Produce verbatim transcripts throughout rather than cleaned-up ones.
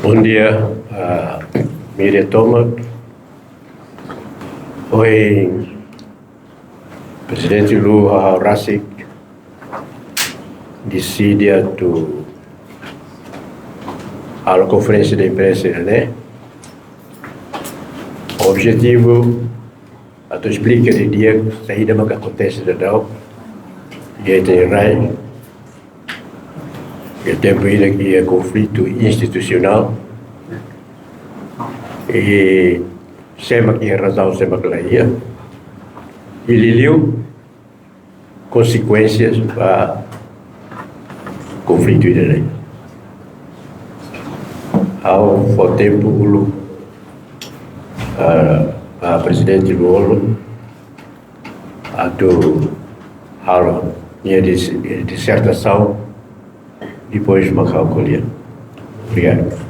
Bom dia, ah, media tomak. Ohin, Prezidente Lú ha'u rasik deside atu halo konferénsia de imprensa ne'e. Objetivu atu esplika didi'ak saida maka akontese daudaun iha ita-nia rai, iha tempu ida ke iha konflitu institusionál, i sé mak iha razaun, sé mak la iha, i liuliu konsekuénsias ba konflitu ida-ne'e. Ha'u fó tempu uluk, ah, ba Prezidente Lú-Olo atu halo nia dis-, disertasaun, depois mak ha'u ko'alia. Obrigadu.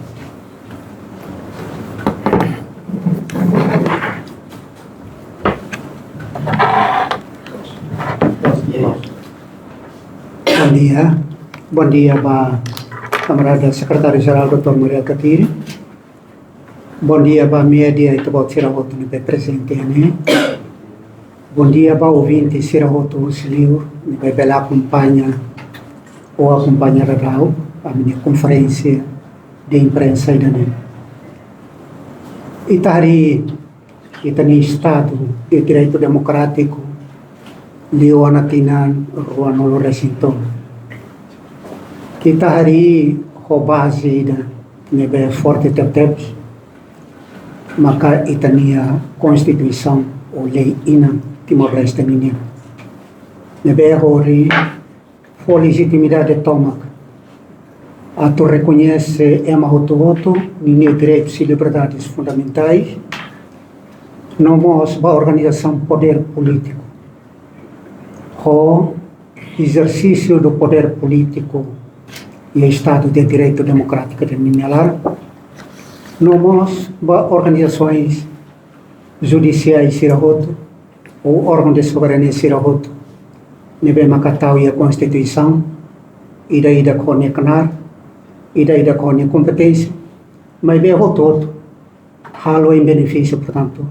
Bom dia. Bom dia ba kamarada Sekretáriu Jerál, doutór Muriel Katiri. Bom dia ba media, ita-boot sira hotu ne'ebé prezente ne'e. Bom dia ba ouvinte sira hotu husi liur ne'ebé bele akompaña ou akompaña daudaun ami-nia konferénsia de imprensa ida-ne'e. Ita harii ita-nia Estadu de Direitu Demokrátiku liu ona tinan ruanulu-resin-tolu. Ita harii ho baze ida ne'ebé forte tebetebes, maka ita-nia Konstituisaun ou lei inan Timor-Leste ninian, ne'ebé hodi fó lejitimidade tomak atu rekoñese ema hotu-hotu ninia direitus i liberdades fundamentais, no mós ba organizasaun podér polítiku, ho ezersísiu do podér polítiku iha Estadu de Direitu Demokrátiku ida-ne'e nia laran, no mós ba organizasoens judisiais sira hotu, ou órgaun de soberania sira hotu, ne'ebé maka tau iha Konstituisaun, ida-idak ho nia knaar, ida-idak ho nia kompeténsia, maibé hotu-hotu halo em benefísiu, portantu,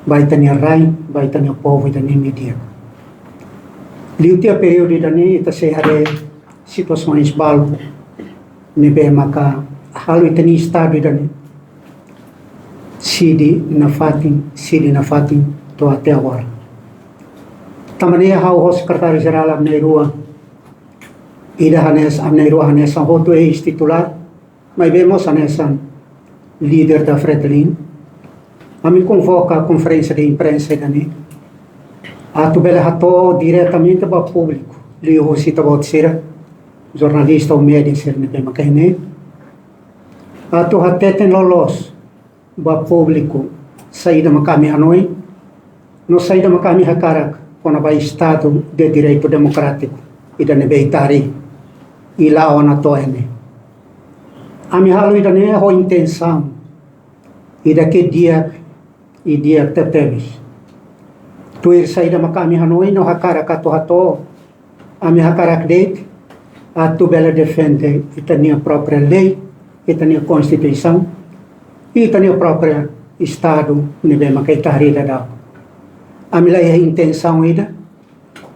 ba ita-nia rai, ba ita-nia povu ida-ne'e nia di'ak. Liu tiha períodu ida-ne'e, ita sei haree situasoens balu ne'ebé maka halo ita-nia Estadu ida-ne'e sidi nafatin, sidi nafatin to'o até agora. Tanba ne'e ha'u ho Sekretáriu Jerál ami na'in-rua, ida hanesan, ami na'in-rua hanesan hotu eis-titulár, maibé mós hanesan líder da Fretilin, ami konvoka konferénsia de imprensa ida-ne'e atu bele hato'o diretamente ba públiku, liuhusi ita-boot sira, jornalista ou media sira ne'ebé maka iha ne'e, atu hateten loloos ba públiku saida maka ami hanoin, no saida maka ami hakarak kona-ba Estadu de Direitu Demokrátiku ida ne'ebé ita harii, i la'o ona to'o iha ne'e. Ami halo ida-ne'e ho intensaun ida ke di'ak, i di'ak tebetebes. Tuir saida maka ami hanoin no hakarak atu hato'o, ami hakarak de'it atu bele defende ita-nia própria lei, ita-nia Konstituisaun, ita-nia própria Estadu ne'ebé maka ita harii daudaun. Ami la iha intensaun ida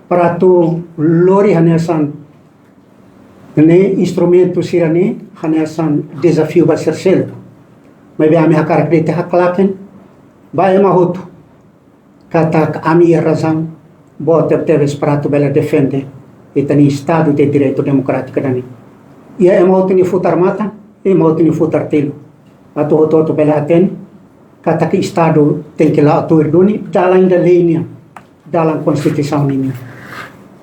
para atu lori hanesan ne'e instrumentu sira-ne'e hanesan dezafiu ba sira seluk. Maibé ami hakarak de'it haklaken ba ema hotu katak ami iha razaun boot tebetebes para atu bele defende ita-nia Estadu de Direitu Demokrátiku ida-ne'e. Iha ema hotu nia futar matan, ema hotu nia futar tilun. Atu hotu-hotu bele hatene katak Estadu tenke la'o tuir duni dalan ida lei nian, dalan Konstituisaun ninian.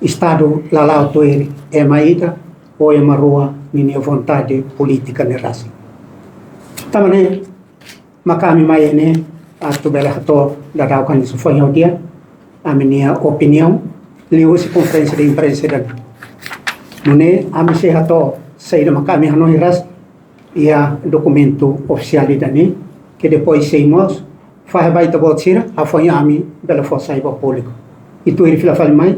Estadu la la'o tuir ema ida ou ema rua ninia vontade polítika ne'e rasik. Tanba ne'e maka ami mai iha ne'e atu bele hato'o daudaun hanesan foin ha'u dehan ami-nia opiniaun liuhusi konferénsia de imprensa ida-ne'e. Nune'e ami sei hato'o saida maka ami hanoin rasik iha dokumentu ofisiál ida-ne'e, ke depois sei mós fahe ba ita-boot sira, hafoin ami bele fó sai ba públiku. I tuir fila fali mai,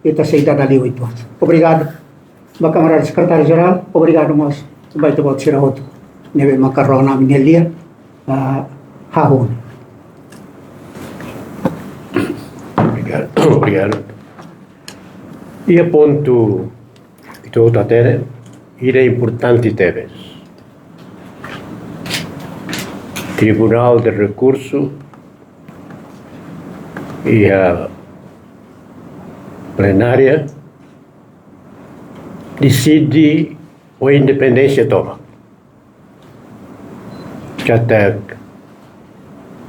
ita sei dada liu uitoan. Obrigadu ba kamarada Sekretáriu Jerál, obrigadu mós ba ita-boot sira hotu. ne'ebé maka rona ami-nia lian, ah, hahú. Obrigadu. Obrigadu. Iha pontu ita hotu hatene, ida importante tebes. Tribunál de Rekursu iha plenária deside ho independénsia tomak katak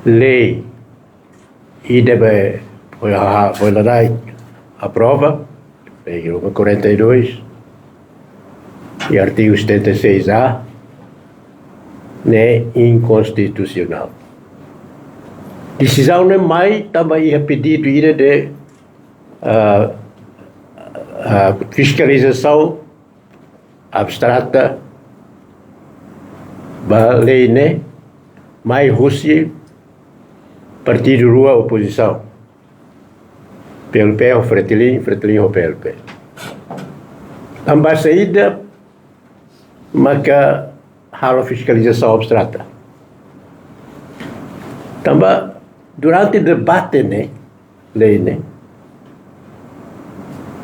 lei ida-ne'ebé foi ha-, foi lalais aprova, lei númeru quarenta e dois, iha artigu setenta e seis A, ne'e inkonstitusionál. Desizaun ne'e mai tanba iha pedidu ida de, ah, ah, fiskalizasaun abstrata ba lei ne'e, mai husi partidu rua opozisaun, P L P ho Fretilin, Fretilin ho P L P. Tanba saida maka halo fiskalizasaun abstrata? Tanba durante debate ne'e, lei ne'e,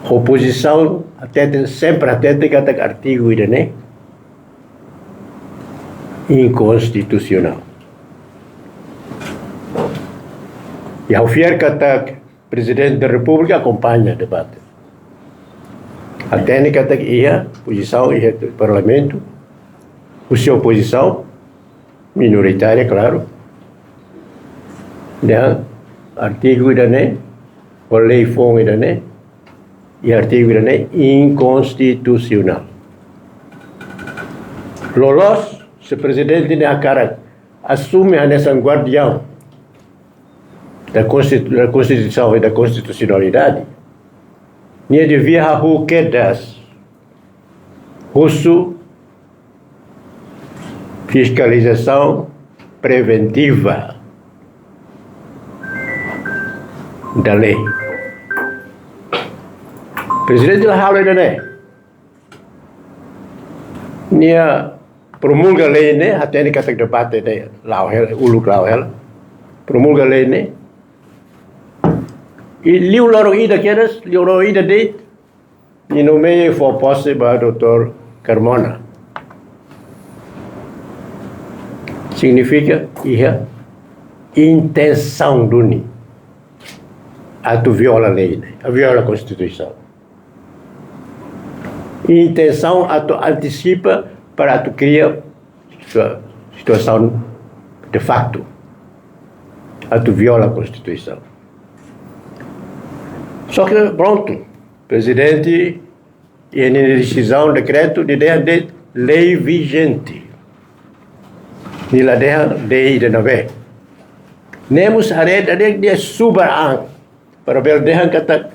opozisaun hatete, sempre hatete katak artigu ida-ne'e inkonstitusionál. I ha'u fiar katak Prezidente da Repúblika akompaña debate. Hatene katak iha pozisaun iha Parlamentu husi opozisaun, minoritária, klaru, dehan artigu ida-ne'e, ou lei foun ida-ne'e, i artigu ida-ne'e inkonstitusionál. Loloos, se prezidente ne'e hakarak asume hanesan guardiaun da Konstitu-, da Konstituisaun i da konstitusionalidade, nia devia hahú kedas husu fiskalizasaun preventiva da lei. Prezidente la halo ida-ne'e. Nia promulga lei ne'e, hatene katak debate ne'e la'o hela, uluk la'o hela. Promulga lei ne'e. I liu loron ida kedas, liu loron ida de'it, nia nomeia fó pose ba doutór Carmona. Signifika iha intensaun duni atu viola lei ne'e, viola Konstituisaun. Intensaun atu antisipa para atu kria situa-, situasaun de facto, atu viola Konstituisaun. Só ke, prontu, prezidente iha nia desizaun, dekretu, nia dehan de'it lei vijente. Nia la dehan lei ida ne'ebé. Ne'e mós haree de'it nia subar an para bele dehan katak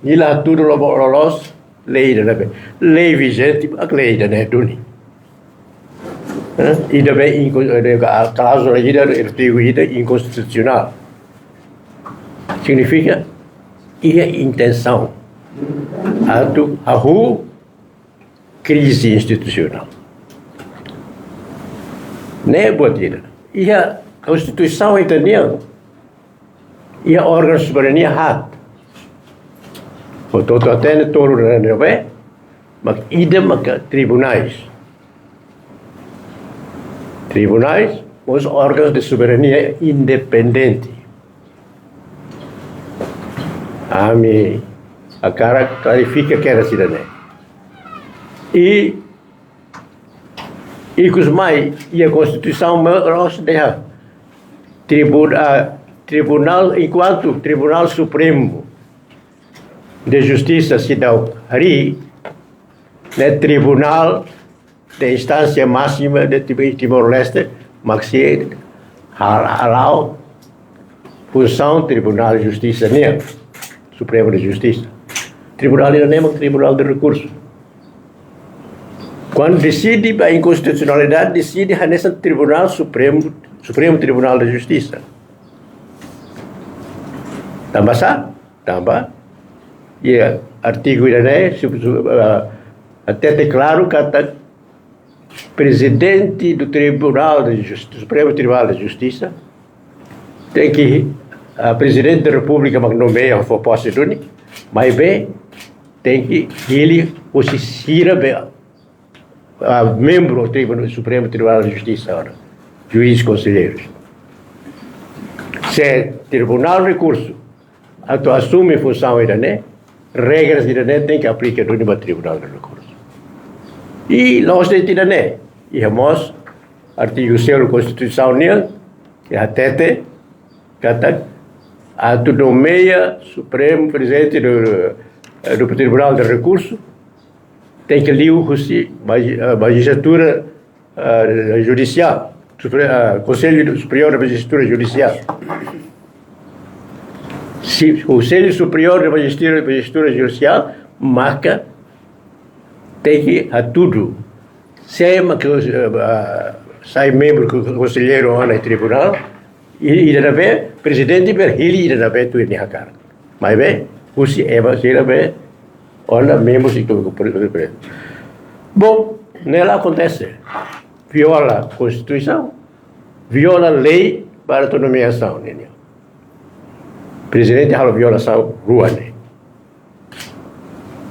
nia la hatudu loloos lei ida ne'ebé. Lei vijente, mak lei ida-ne'e duni. Eh, ida-ne'ebé inko-, eh, ka-, kláuzula ida, artigu ida inkonstitusionál. Signifika iha intensaun atu hahú krize institusionál. Ne'e buat ida. Iha Konstituisaun ita-nian, iha órgaun soberania haat. Hotu-hotu hatene tolu ne'ebé, mak ida maka tribunais. Tribunais, mós órgaun de soberania independente. Ami hakarak klarifika kedas ida-ne'e. I, ikus mai, iha Konstituisaun mós dehan, tribun-, ah, tribunál, enkuantu Tribunál Supremu de Justisa seidauk harii, ne'e tribunál de instánsia másima de Tib-, Timor-Leste, mak sei ha-, hala'o funsaun Tribunál Justisa nian, Supremu de Justisa. Tribunál ida-ne'e mak Tribunál de Rekursu. Kuandu deside ba inkonstitusionalidade, deside hanesan Tribunál Supremu, Supremu Tribunál de Justisa. Tanba sá? Tanba iha artigu ida-ne'e, sub-, sub-, ah, hatete klaru katak Presidente do Tribunal de Justiça, Supremo Tribunal de Justiça, tenke, ah, Presidente da República mak nomeia, fó pose duni, maibé tenke hili husi sira be, ah, membru Tribunal, Supremo Tribunal de Justiça, ora, juiz, konselleiru. Se Tribunal Rekursu atu asume funsaun ida-ne'e, regras ida-ne'e tenke aplika duni ba Tribunal de Rekursu. I la'ós de'it ida-ne'e, iha mós artigu selu Konstituisaun nian, ke hatete katak atu nomeia Supremo, Presidente do, do Tribunal de Rekursu, tenke liu husi magi-, eh, magistratura, eh, judisiál, supre-, eh, Konsellu Superiór da Magistratura Judisiál. Se Konsellu Superiór da Magistratura, Magistratura Judisiál maka tenke hatudu sé mak, eh, ah, sai membru, ko-, konselleiru ona iha tribunál, i, ida ne'ebé, prezidente bele hili ida ne'ebé tuir nia hakarak. Maibé, husi ema sira be ona membru si tu, pre-, pre-, pre-. Bom, ne'e la akontese. Viola Konstituisaun, viola lei para atu nomeasaun nian. Prezidente halo violasaun rua ne'e.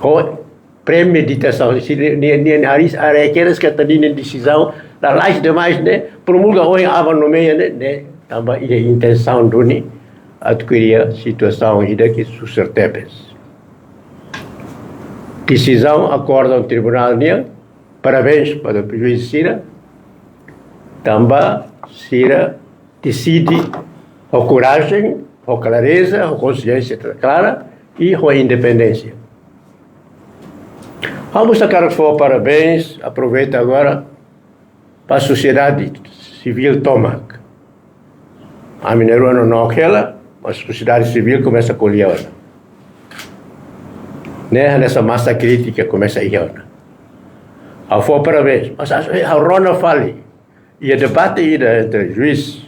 Ho premeditasaun, se nia, nia, nia hariis, hariis kedas katak ninia desizaun lalais demais ne'e, promulga ohin, aban nomeia ne'e, ne'e tanba iha intensaun duni atu kria situasaun ida ke susar tebes. Desizaun akordaun tribunál nian, parabéns para juiz sira, tanba sira deside ho korajen, ho klareza, ho konxiénsia klara i ho independénsia. Ha'u mós hakarak fó parabéns, aproveita agora, ba sosiedade sivíl tomak. Ami-nia rua nonook hela, mas sosiedade sivíl komesa ko'alia ona. Ne'e, hanesan masa krítika komesa iha ona. Ha'u fó parabéns, mas ha'u, ha'u rona fali iha debate ida entre juiz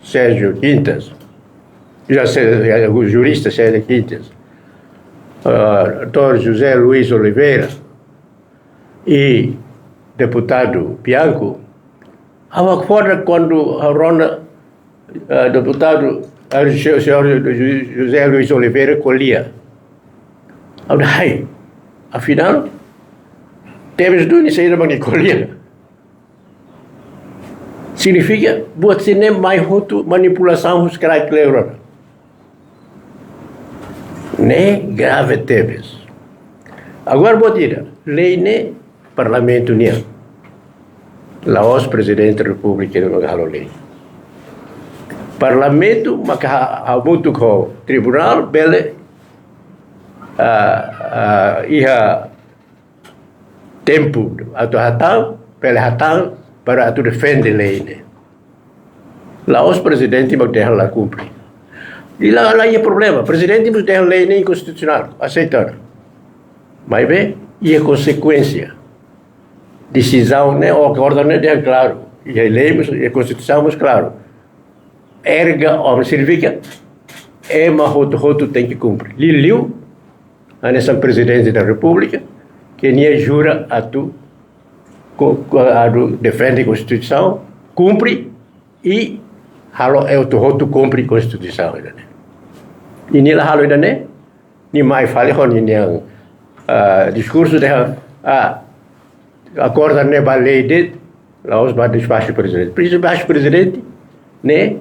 Sérgio Quintas, já se, eh, jurista Sérgio Quintas, ah, doutór José Luís Oliveira i deputadu Bianco, ha'u hakfodak kuandu ha'u rona, ah, deputadu, ah, se-, señór José Luís Oliveira ko'alia. Ha'u dehan, afinál, tebes duni saida mak nia ko'alia. Signifika, buat sira-ne'e mai hotu manipulasaun husi kraik kleur ona. Ne'e grave tebes. Agora buat ida, lei ne'e Parlamentu nian. La'ós Prezidente Repúblika mak halo lei. Parlamentu maka ha-, hamutuk ho tribunál bele, ah, ah, iha tempu atu hatán, bele hatán para atu defende lei ne'e. La'ós Prezidente mak dehan la kumpre. I la, la iha problema. Prezidente mós dehan lei ne'e inkonstitusionál, aseita. Maibé iha konsekuénsia. Desizaun ne'e, ou akordu ne'e dehan klaru. Iha lei mós, iha Konstituisaun mós klaru. Erga omnes, signifika ema hotu-hotu tenke kumpre. Liuliu hanesan Prezidente da Repúblika, ke nia jura atu ko-, ko-, atu defende Konstituisaun, kumpre i halo hotu-hotu kumpre Konstituisaun ida-ne'e. I nia la halo ida-ne'e, nia mai fali ho ninia, ah, diskursu dehan, ah, akordu ne'e ba lei de'it, la'ós ba despaxu Prezidente. Despaxu Prezidente ne'e,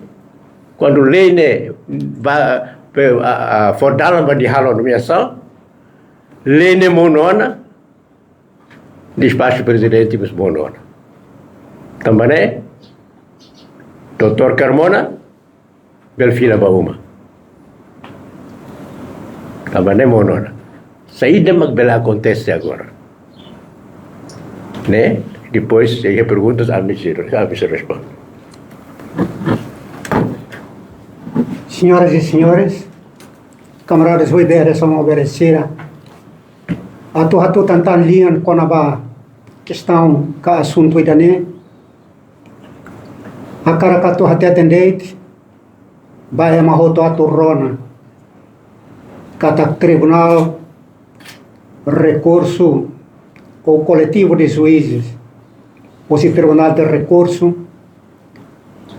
kuandu lei ne'e ba, pe-, a, a, fó dalan ba nia halo nomeasaun, lei ne'e monu ona, despaxu Prezidente mós monu ona. Tanba ne'e, doutór Carmona bele fila ba uma. Tanba ne'e monu ona. Saida mak bele akontese agora? Ne'e, depois, se iha perguntas, ami sei, ami sei responde. Senhoras e senhores, camaradas Rui Verde, Samuel Verde Sira, atu hatutan tan lian kona-ba kestaun ka asuntu ida-ne'e, hakarak atu hateten de'it ba ema hotu atu rona katak Tribunál Rekursu ou Koletivu de Juízes, husi Tribunál de Rekursu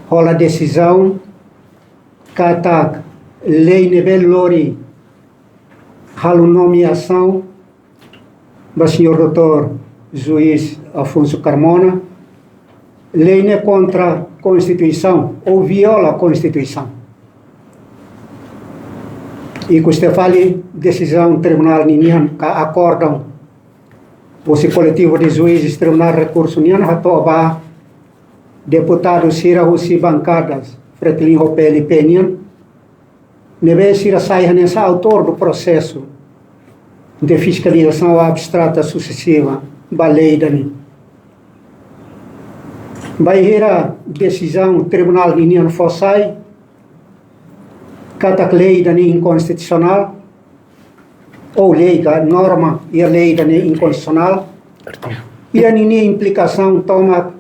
hola desizaun katak lei ne'ebé lori halo nomeasaun ba señór doutór Juís Afonso Carmona, lei ne'e kontra Konstituisaun ou viola Konstituisaun. I kuste fali desizaun tribunál ninian ka akordaun husi Koletivu de Juízes Tribunál Rekursu nian hato'o ba deputadu sira husi bankadas Fretilin ho P L P nian, ne'ebé sira sai hanesan autór do prosesu de fiskalizasaun abstrata susesiva ba lei ida-ne'e. Bainhira desizaun tribunál ninian fó sai katak lei ida-ne'e inkonstitusionál, ou lei ka norma iha lei ida-ne'e inkonstitusionál, iha ninia implikasaun tomak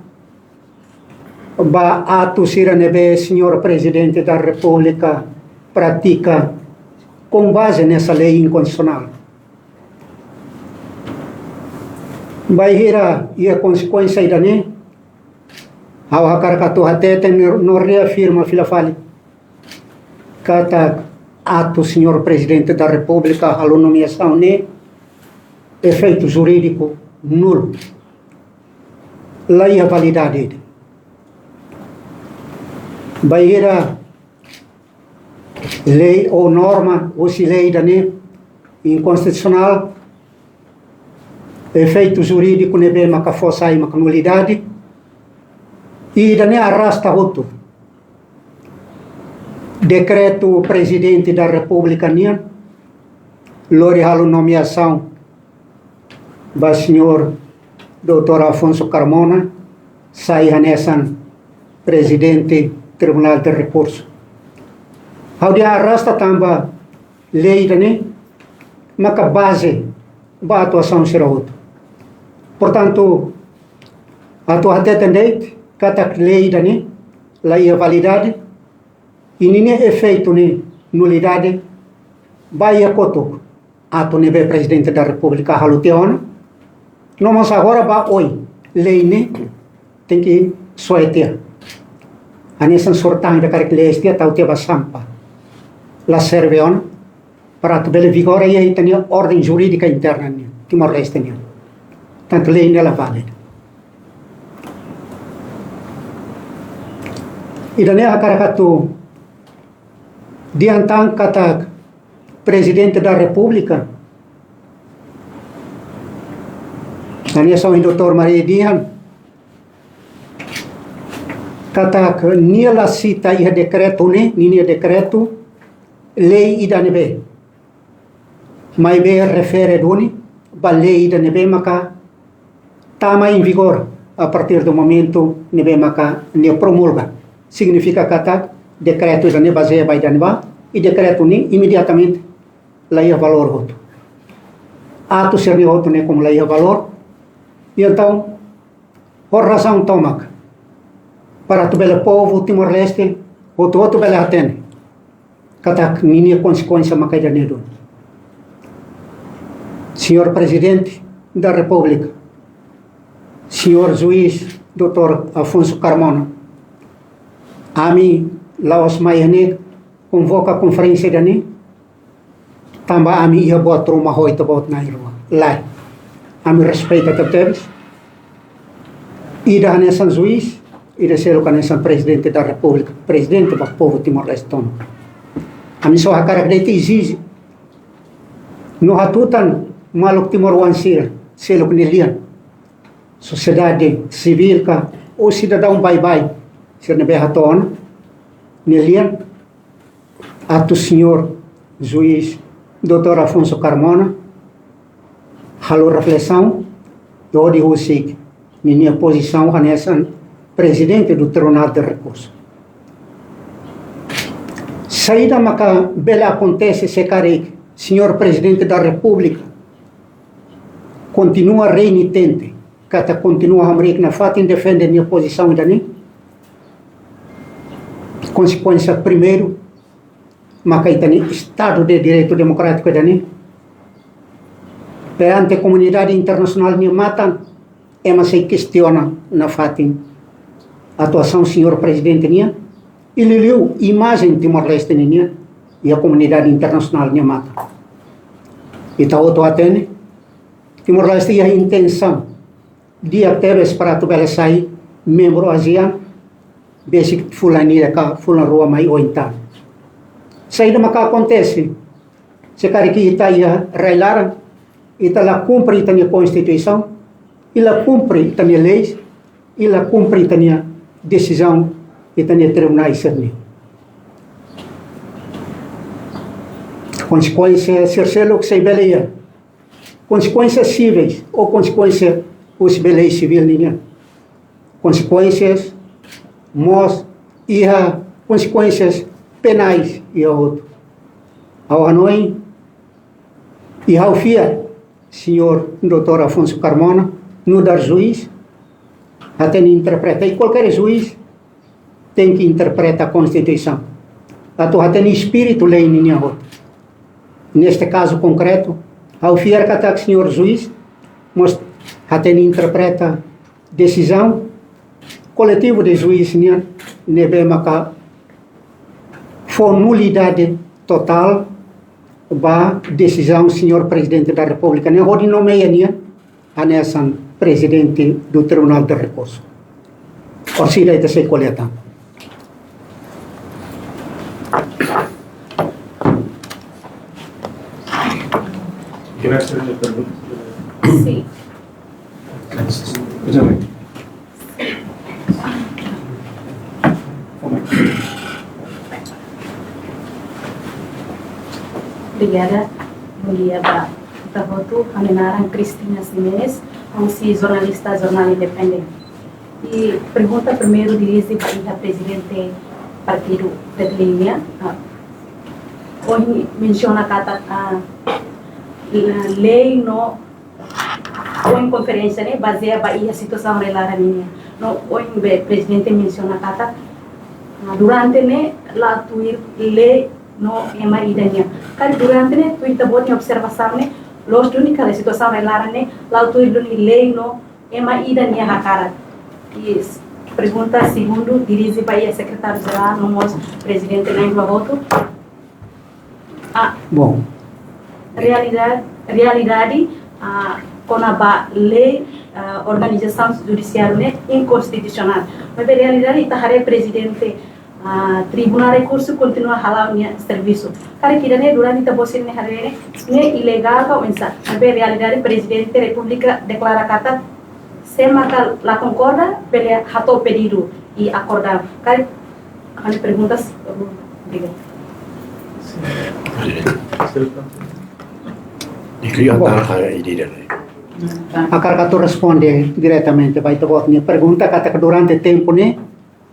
ba atu sira ne'ebé señór Prezidente da Repúblika pratika com base nessa lei inkonstitusionál. Bainhira iha konsekuénsia ida-ne'e, ha'u hakarak atu hateten no reafirma fila fali katak atu señór Prezidente da Repúblika halo nomeasaun ne'e efeitu jurídiku nulu. La iha validade. Bainhira lei ou norma husi lei ida-ne'e inkonstitusionál, efeitu jurídiku ne'ebé maka fó sai maka nulidade, i ida-ne'e arrasta hotu dekretu Prezidente da Repúblika nian lori halo nomeasaun ba señór doutór Afonso Carmona sai hanesan Prezidente Tribunál de Rekursu. Ha'u dehan arrasta tanba lei ida-ne'e maka baze ba atuasaun sira hotu. Portantu, atu hateten de'it katak lei ida-ne'e la iha validade, i ninia efeitu ne'e nulidade, ba iha kotuk atu ne'ebé Prezidente da Repúblika halo tiha ona. No mós agora ba oin, lei ne'e tenke soe tiha. Hanesan sura-tan ida karik lees tiha, tau tiha ba sampah. La serve ona para atu bele vigora iha ita-nia orden jurídika interna nian, Timor-Leste nian. Tantu lei ne'e la válidu. Ida-ne'e hakarak atu dehan tan katak Prezidente da Repúblika, hanesan ohin doutór Mari dehan, katak nia la sita iha dekretu ne'e, ninia dekretu, lei ida ne'ebé, maibé refere duni ba lei ida ne'ebé maka tama em vigor a partir do momento ne'ebé maka nia promulga. Signifika katak dekretu ida-ne'e bazeia ba ida-ne'ebá, i dekretu ne'e imediatamente la iha valór hotu. Atu sira-ne'e hotu ne'e komu la iha valór, i entaun, ho razaun tomak, para atu bele povu Timor-Leste hotu-hotu bele hatene katak ninia konsekuénsia maka ida-ne'e duni. Señór Prezidente da Repúblika, señór Juís doutór Afonso Carmona, ami la'ós mai iha ne'e konvoka konferénsia ida-ne'e tanba ami iha buat ruma ho ita-boot na'in-rua. Lae. Ami respeita tebetebes. Ida hanesan juís, ida seluk hanesan Prezidente da Repúblika, prezidente ba povu Timor-Leste tomak. Ami só hakarak de'it ezije no hatutan maluk timoroan sira seluk nia lian, sosiedade sivíl ka ou sidadaun baibain sira ne'ebé hato'o ona nia lian, atu señór juís doutór Afonso Carmona halo reflesaun, i hodi husik ninia pozisaun hanesan Prezidente do Tribunal de Rekursu. Saida maka bele akontese se karik señór Prezidente da Repúblika kontinua renitente, katak kontinua hamriik nafatin defende nia pozisaun ida-ne'e? Konsekuénsia primeiru, maka ita-nia Estadu de Direitu Demokrátiku ida-ne'e, perante komunidade internasionál nia matan, ema sei kestiona nafatin atuasaun señór Prezidente nian, i liuliu imajen Timor-Leste ninian iha komunidade internasionál nia matan. Ita hotu hatene, Timor-Leste iha intensaun di'ak tebes para atu bele sai membru ASEAN, besik fulan ida ka fulan rua mai oin tan. Saida maka akontese, se karik ita iha rai-laran, ita la kumpre ita-nia konstituisaun, i la kumpre ita-nia leis, i la kumpre ita-nia desizaun ita-nia tribunais sira-ne'e. Konsekuénsia sira seluk sei bele iha. Konsekuénsia sivíl ou konsekuénsia husi lei sivíl ninian. Konsekuénsia mós iha konsekuénsia penais iha hotu. Ha'u hanoin, i ha'u fiar, señór doutór Afonso Carmona, nu'udar juís, hatene interpreta, i kualkér juís tenke interpreta Konstituisaun atu hatene espíritu lei ninian hotu. Neste kazu konkretu, ha'u fiar katak señór juís mós hatene interpreta desizaun koletivu de juís nian, ne'ebé maka fó nulidade totál ba desizaun señór Prezidente da Repúblika nian hodi nomeia nia hanesan Prezidente do Tribunal de Rekursu. Orsida ita sei ko'alia tan. Sim. Obrigada. Bom dia ba ita hotu. Ha'u-nia naran Cristina Ximenes, ha'u jornalista jornál independente. I pergunta primeiru dirije ba iha Prezidente Partidu Fretilin nian. Ah, ohin mensiona katak, ah, lei no ohin konferénsia ne'e bazeia ba iha situasaun rai-laran nian. No ohin be Prezidente mensiona katak, ah, durante ne'e la tuir lei no ema ida nian. Karik durante ne'e tuir ita-boot nia observasaun ne'e, loos duni katak situasaun rai-laran ne'e la tuir duni lei no ema ida nia hakarak. I pergunta segundu dirije ba iha Sekretáriu Jerál no mós Prezidente na'in-rua hotu. Ah, bom, realidade, realidade, ah, kona-ba lei, ah, organizasaun judisiáriu ne'e inkonstitusionál. Maibé realidade ita haree Prezidente, ah, Tribunál Rekursu kontinua hala'o nia servisu. Karik ida-ne'e durante ita-boot sira-nia haree ne'e, ne'e ilegál ka oinsá? Maibé realidade Prezidente Repúblika deklara katak se maka la konkorda, bele hato'o pedidu i akorda. Karik, ha'u-nia perguntas, obrigada. Bom, hakarak atu responde diretamente ba ita-boot nia pergunta, katak durante tempu ne'e,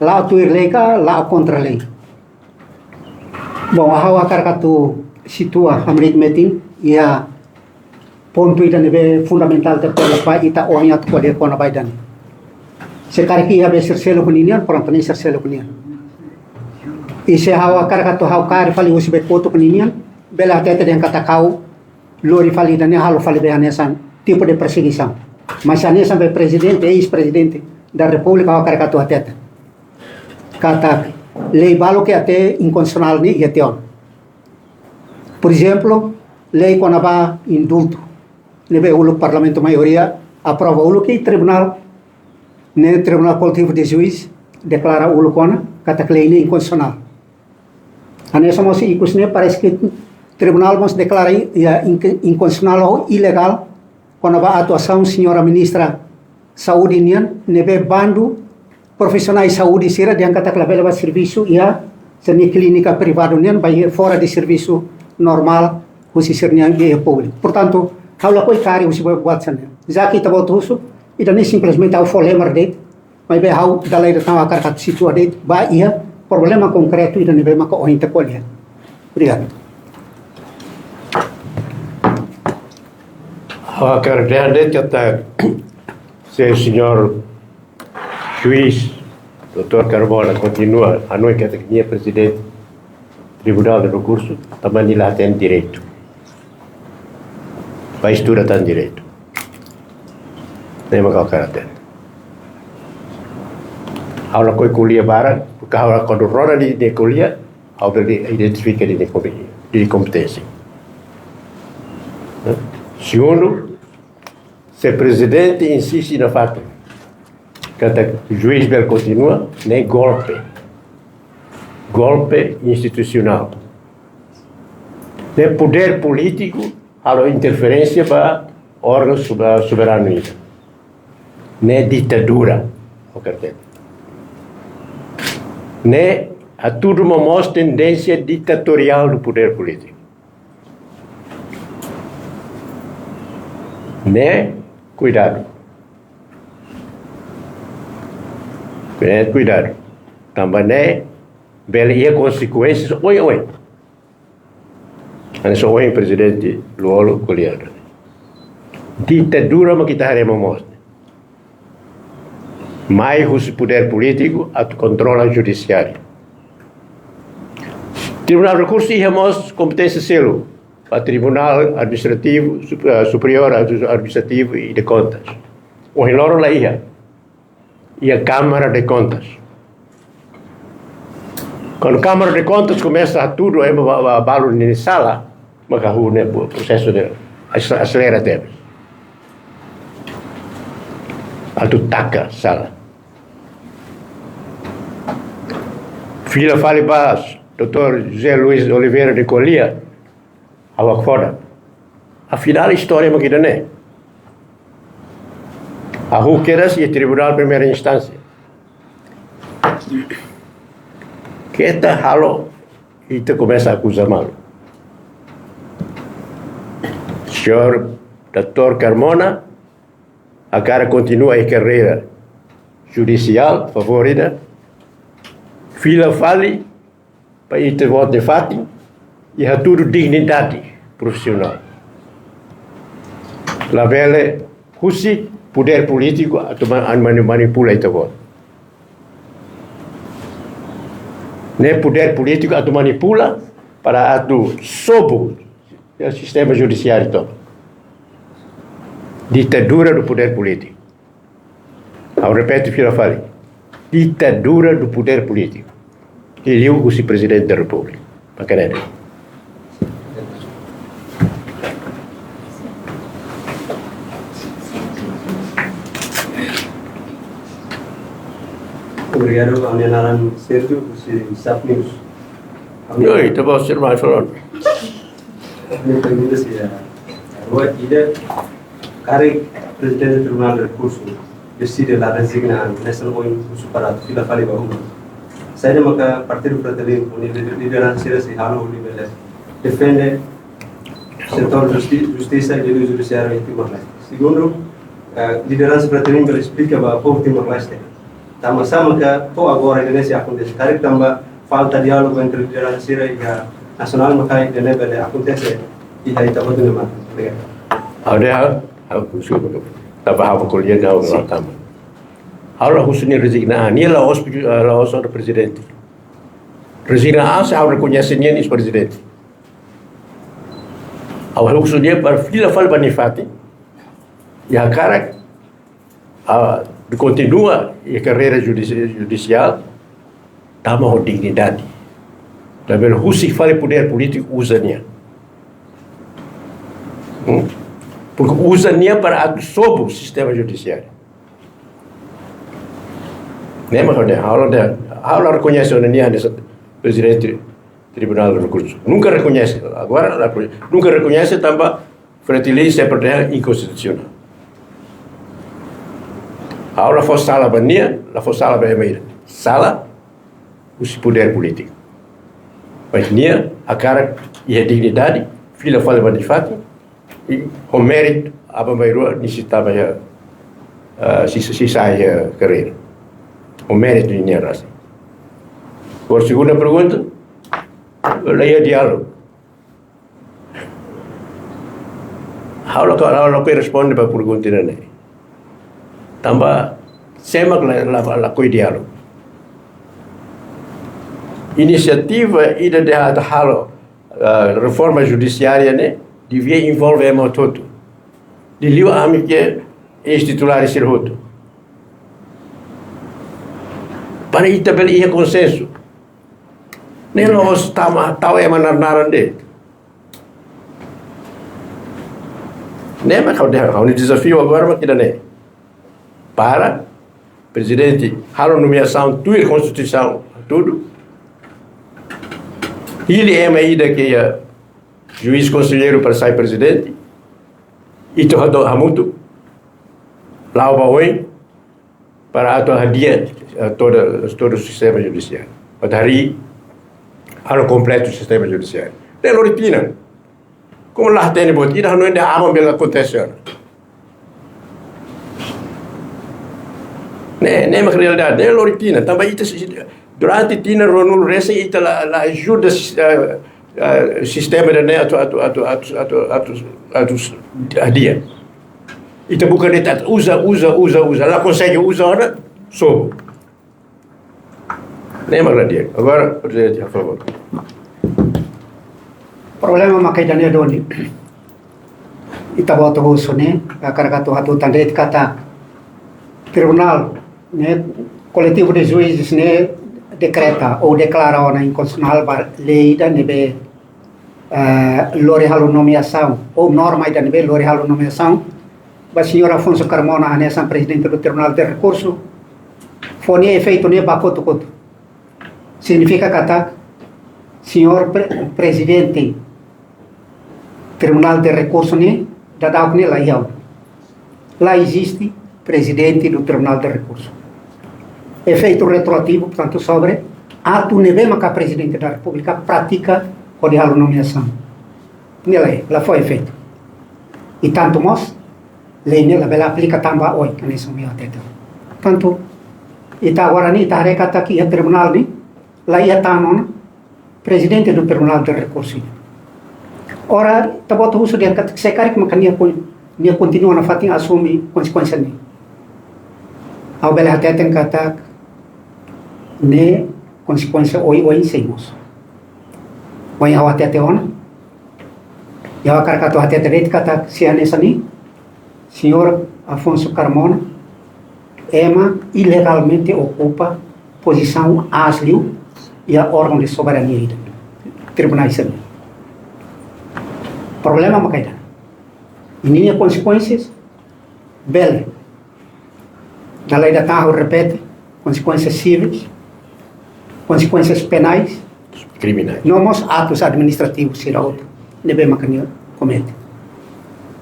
la'o tuir lei ka, la'o kontra lei. Bom, ha'u hakarak atu situa hamriik metin iha pontu ida ne'ebé fundamentál tebes ba ita ohin atu ko'alia kona-ba ida-ne'e. Se karik iha be sira seluk ninian, prontu ne'e sira seluk nian. I se ha'u hakarak atu ha'u kaer fali husi be kotuk ninian, bele hatete dehan katak ha'u lori fali ida-ne'e, halo fali be hanesan tipu de persegisaun. Mas hanesan be Prezidente, eis-Prezidente da Repúblika, ha'u hakarak atu hatete katak lei balu ke até inkonstitusionál ne'e iha tiha ona. Por ezemplu, lei kona-ba indultu, ne'ebé uluk Parlamentu maioria aprova uluk, i tribunál, ne'e Tribunál Koletivu de Juís deklara uluk ona katak lei ne'e inkonstitusionál. Hanesan mós ikus ne'e parese ke tribunál mós deklara, ya, inke-, inkonstitusionál ou ilegál kona-ba atuasaun señora Ministra Saúde nian, ne'ebé bandu profisionál saúde sira dehan katak labele bá servisu iha sira-nia klínika privadu nian, bá iha fora de servisu normál husi sira-nia iha públiku. Portantu, ha'u lakohi kaer husi buat sira-ne'e. Já ke ita-boot husu, ida-ne'e simplesmente ha'u fó lembra de'it, maibé ha'u dala ida tan hakarak atu situa de'it ba iha problema konkretu ida ne'ebé maka ohin ita ko'alia. Obrigadu. Ha'u hakarak dehan de'it katak se señór juís doutór Carmona kontinua hanoin katak nia Prezidente Tribunál de Rekursu, tanba nia la hatene direitu. Bá estuda tan direitu. Ne'e mak ha'u hakarak hatete. Ha'u lakohi ko'alia barak, porque ha'u la, kuandu rona ninia ko'alia, ha'u bele identifika ninia kom-, ninia kompeténsia. Segundu, se prezidente insiste nafatin katak juís bele kontinua, ne'e golpe. Golpe institusionál. Ne'e podér polítiku halo interferénsia ba órgaun sobe-, soberanu ida. Ne'e ditadura, oke. Ne'e hatudu momoos tendénsia ditatoriál do podér polítiku. Ne'e kuidadu. Ne'e kuidadu. Tanba ne'e bele iha konsekuénsias oioin. Hanesan ohin prezidente Lú-Olo ko'alia. Ditadura mak ita haree momoos. Mai husi podér polítiku atu kontrola judisiáriu. Tribunál Rekursu iha mós kompeténsia seluk ba Tribunál Administrativu Sup-, eh, Superiór Administrativu e de Kontas. Ohin loron la iha. Iha Kámara de Kontas. Kuandu Kámara de Kontas komesa hatudu ema ba-, ba-, balu nia sala, maka ha'u hanoin prosesu ne'e as-, aselera tebes. Atu taka sala. Fila fali ba doutór José Luís Oliveira nia ko'alia, ha'u hakfodak. Afinál, istória mak ida-ne'e. Hahú kedas iha Tribunál Primeira Instánsia. Keta halo ita komesa akuza malu. Señór doutór Carmona hakarak kontinua iha karreira judisiál, favór ida. Fila fali ba ita-boot nia fatin, i hatudu dignidade profisionál. Labele husi podér polítiku atu ma-, an mani-, manipula ita-boot. Ne'e podér polítiku atu manipula para atu sobu sistema judisiáriu tomak. Ditadura do podér polítiku. Ha'u repete fila fali. Ditadura do podér polítiku. Liuliu husi Prezidente da Repúblika. Mak ne'e. Obrigadu, ha'u-nia naran Sergio, husi Sap News. Oi, ita-boot sira mai falon. Ha'u-nia pergunta sira, ah, rua ida, karik Prezidente Tribunál Rekursu deside la rezigna, hanesan ohin husu para fila fali ba uma. Saida maka Partidu Fretilin, ho nia lideransa sira sei halo hodi bele defende setór justi-, justisa i judisiáriu iha Timor-Leste. Segundu, eh, lideransa Fretilin bele esplika ba povu Timor-Leste. Tanba sá maka to'o agora ida-ne'e sei akontese. Karik tanba falta diálogu entre lideransa sira iha nasionál maka ida-ne'e bele akontese iha ita-boot nia matan. Obrigadu. Ha'u dehan, ha'u, deskulpa. Tanba ha'u ko'alia dehan ha'u la tama. Ha'u la husu nia rezigna, nia la'ós, eh, la'ós prezidente. Rezigna, ah, se ha'u rekoñese nia nu'udar prezidente. Ha'u husu nia para fila fali ba nia fatin. I hakarak, ah, kontinua iha karreira judisi-, judisiál, tama ho dignidade. Labele husik fali podér polítiku uza nia. Hmm? Porke uza nia para atu sobu sistema judisiáriu. Ne'e mak ha'u dehan, ha'u la dehan, ha'u la rekoñese ona nia hanesan Prezidente Tribunál Rekursu. Nunka rekoñese, agora la rekoñese. Nunka rekoñese tanba Fretilin sempre dehan inkonstitusionál. Ha'u la fó sala ba nia, la fó sala ba ema ida. Sala husi podér polítiku. Mas nia hakarak iha dignidade, fila fali ba nia fatin, i ho méritu, aban-bainrua nia sei tama iha, ah, sei, sei sai iha karreira. Ho méritu nia rasik. Agora, segunda pergunta, la iha diálogu. Ha'u la, ha'u lakohi responde ba pergunta ida-ne'e. Tanba sé mak la, la, lakohi diálogu. Inisiativa ida dehan atu halo, eh, reforma judisiária ne'e, devia envolve ema hotu-hotu. Liuliu ami ke eis-titulares sira hotu. Para ita bele iha konsensu. Ne'e la'ós tama, tau ema nia naran de'it. Ne'e mak ha'u dehan, ha'u-nia dezafiu agora mak ida-ne'e. Para prezidente halo nomeasaun tuir konstituisaun hatudu. Hili ema ida ke iha juís konselleiru para sai prezidente. Ita hado hamutuk. La'o ba oin para atu hadi'a, eh, toda, todo o sistema judisiáriu. Para harii halo kompletu sistema judisiáriu. Ne'e lori tinan. Komu la hatene buat ida, hanoin dehan aban bele akontese ona. Ne'e, ne'e mak realidade, ne'e lori tinan. Tanba ita si-, durante tinan ruanulu resin ita la, la ajuda, eh, eh, sistema ida-ne'e atu, atu, atu hadi'a. Ita buka de'it, uza, uza, uza, uza. La konsege uza ona, sobu. Ne'e mak la di'ak. Agora, prezidente, por favór. Problema mak ida-ne'e duni. Ita-boot husu ne'e, hakarak atu hatutan de'it katak tribunál ne'e, koletivu de juízes ne'e dekreta ou deklara ona inkonstitusionál ba lei ida ne'ebé, eh, lori halo nomeasaun, ou norma ida ne'ebé lori halo nomeasaun ba señór Afonso Carmona hanesan prezidente do Tribunal de Rekursu, fó nia efeitu ne'e ba kotuk-kotuk. Signifika katak señór pre-, prezidente Tribunál de Rekursu ne'e, daudauk ne'e la iha. La eziste prezidente do Tribunál de Rekursu. Efeitu retroativu, portantu, sobre atu ne'ebé maka Prezidente da Repúblika pratika hodi halo nomeasaun. Ne'e la, la fó efeitu. I tantu mós, lei ne'e labele aplika tan ba oin, hanesan ohin hatete. Tantu, ita agora ne'e, ita haree katak iha tribunál ne'e, la iha tan ona, prezidente do Tribunal de Rekursu. Ora, ita-boot husu dehan katak se karik maka nia kon-, nia kontinua nafatin asume konsekuénsia ne'e. Ha'u bele hateten katak ne'e konsekuénsia oioin sei mosu. Ohin ha'u hatete ona. I ha'u hakarak atu hatete de'it katak se hanesan ne'e, señór Afonso Carmona, ema ilegalmente okupa pozisaun aas liu iha órgaun de soberania ida, tribunál sira-ne'e. Problema maka ida. I ninia konsekuénsias, bele, dala ida tan ha'u repete, konsekuénsias sivis, konsekuénsias penais, kriminais, no mós atus administrativus sira hotu ne'ebé maka nia komete.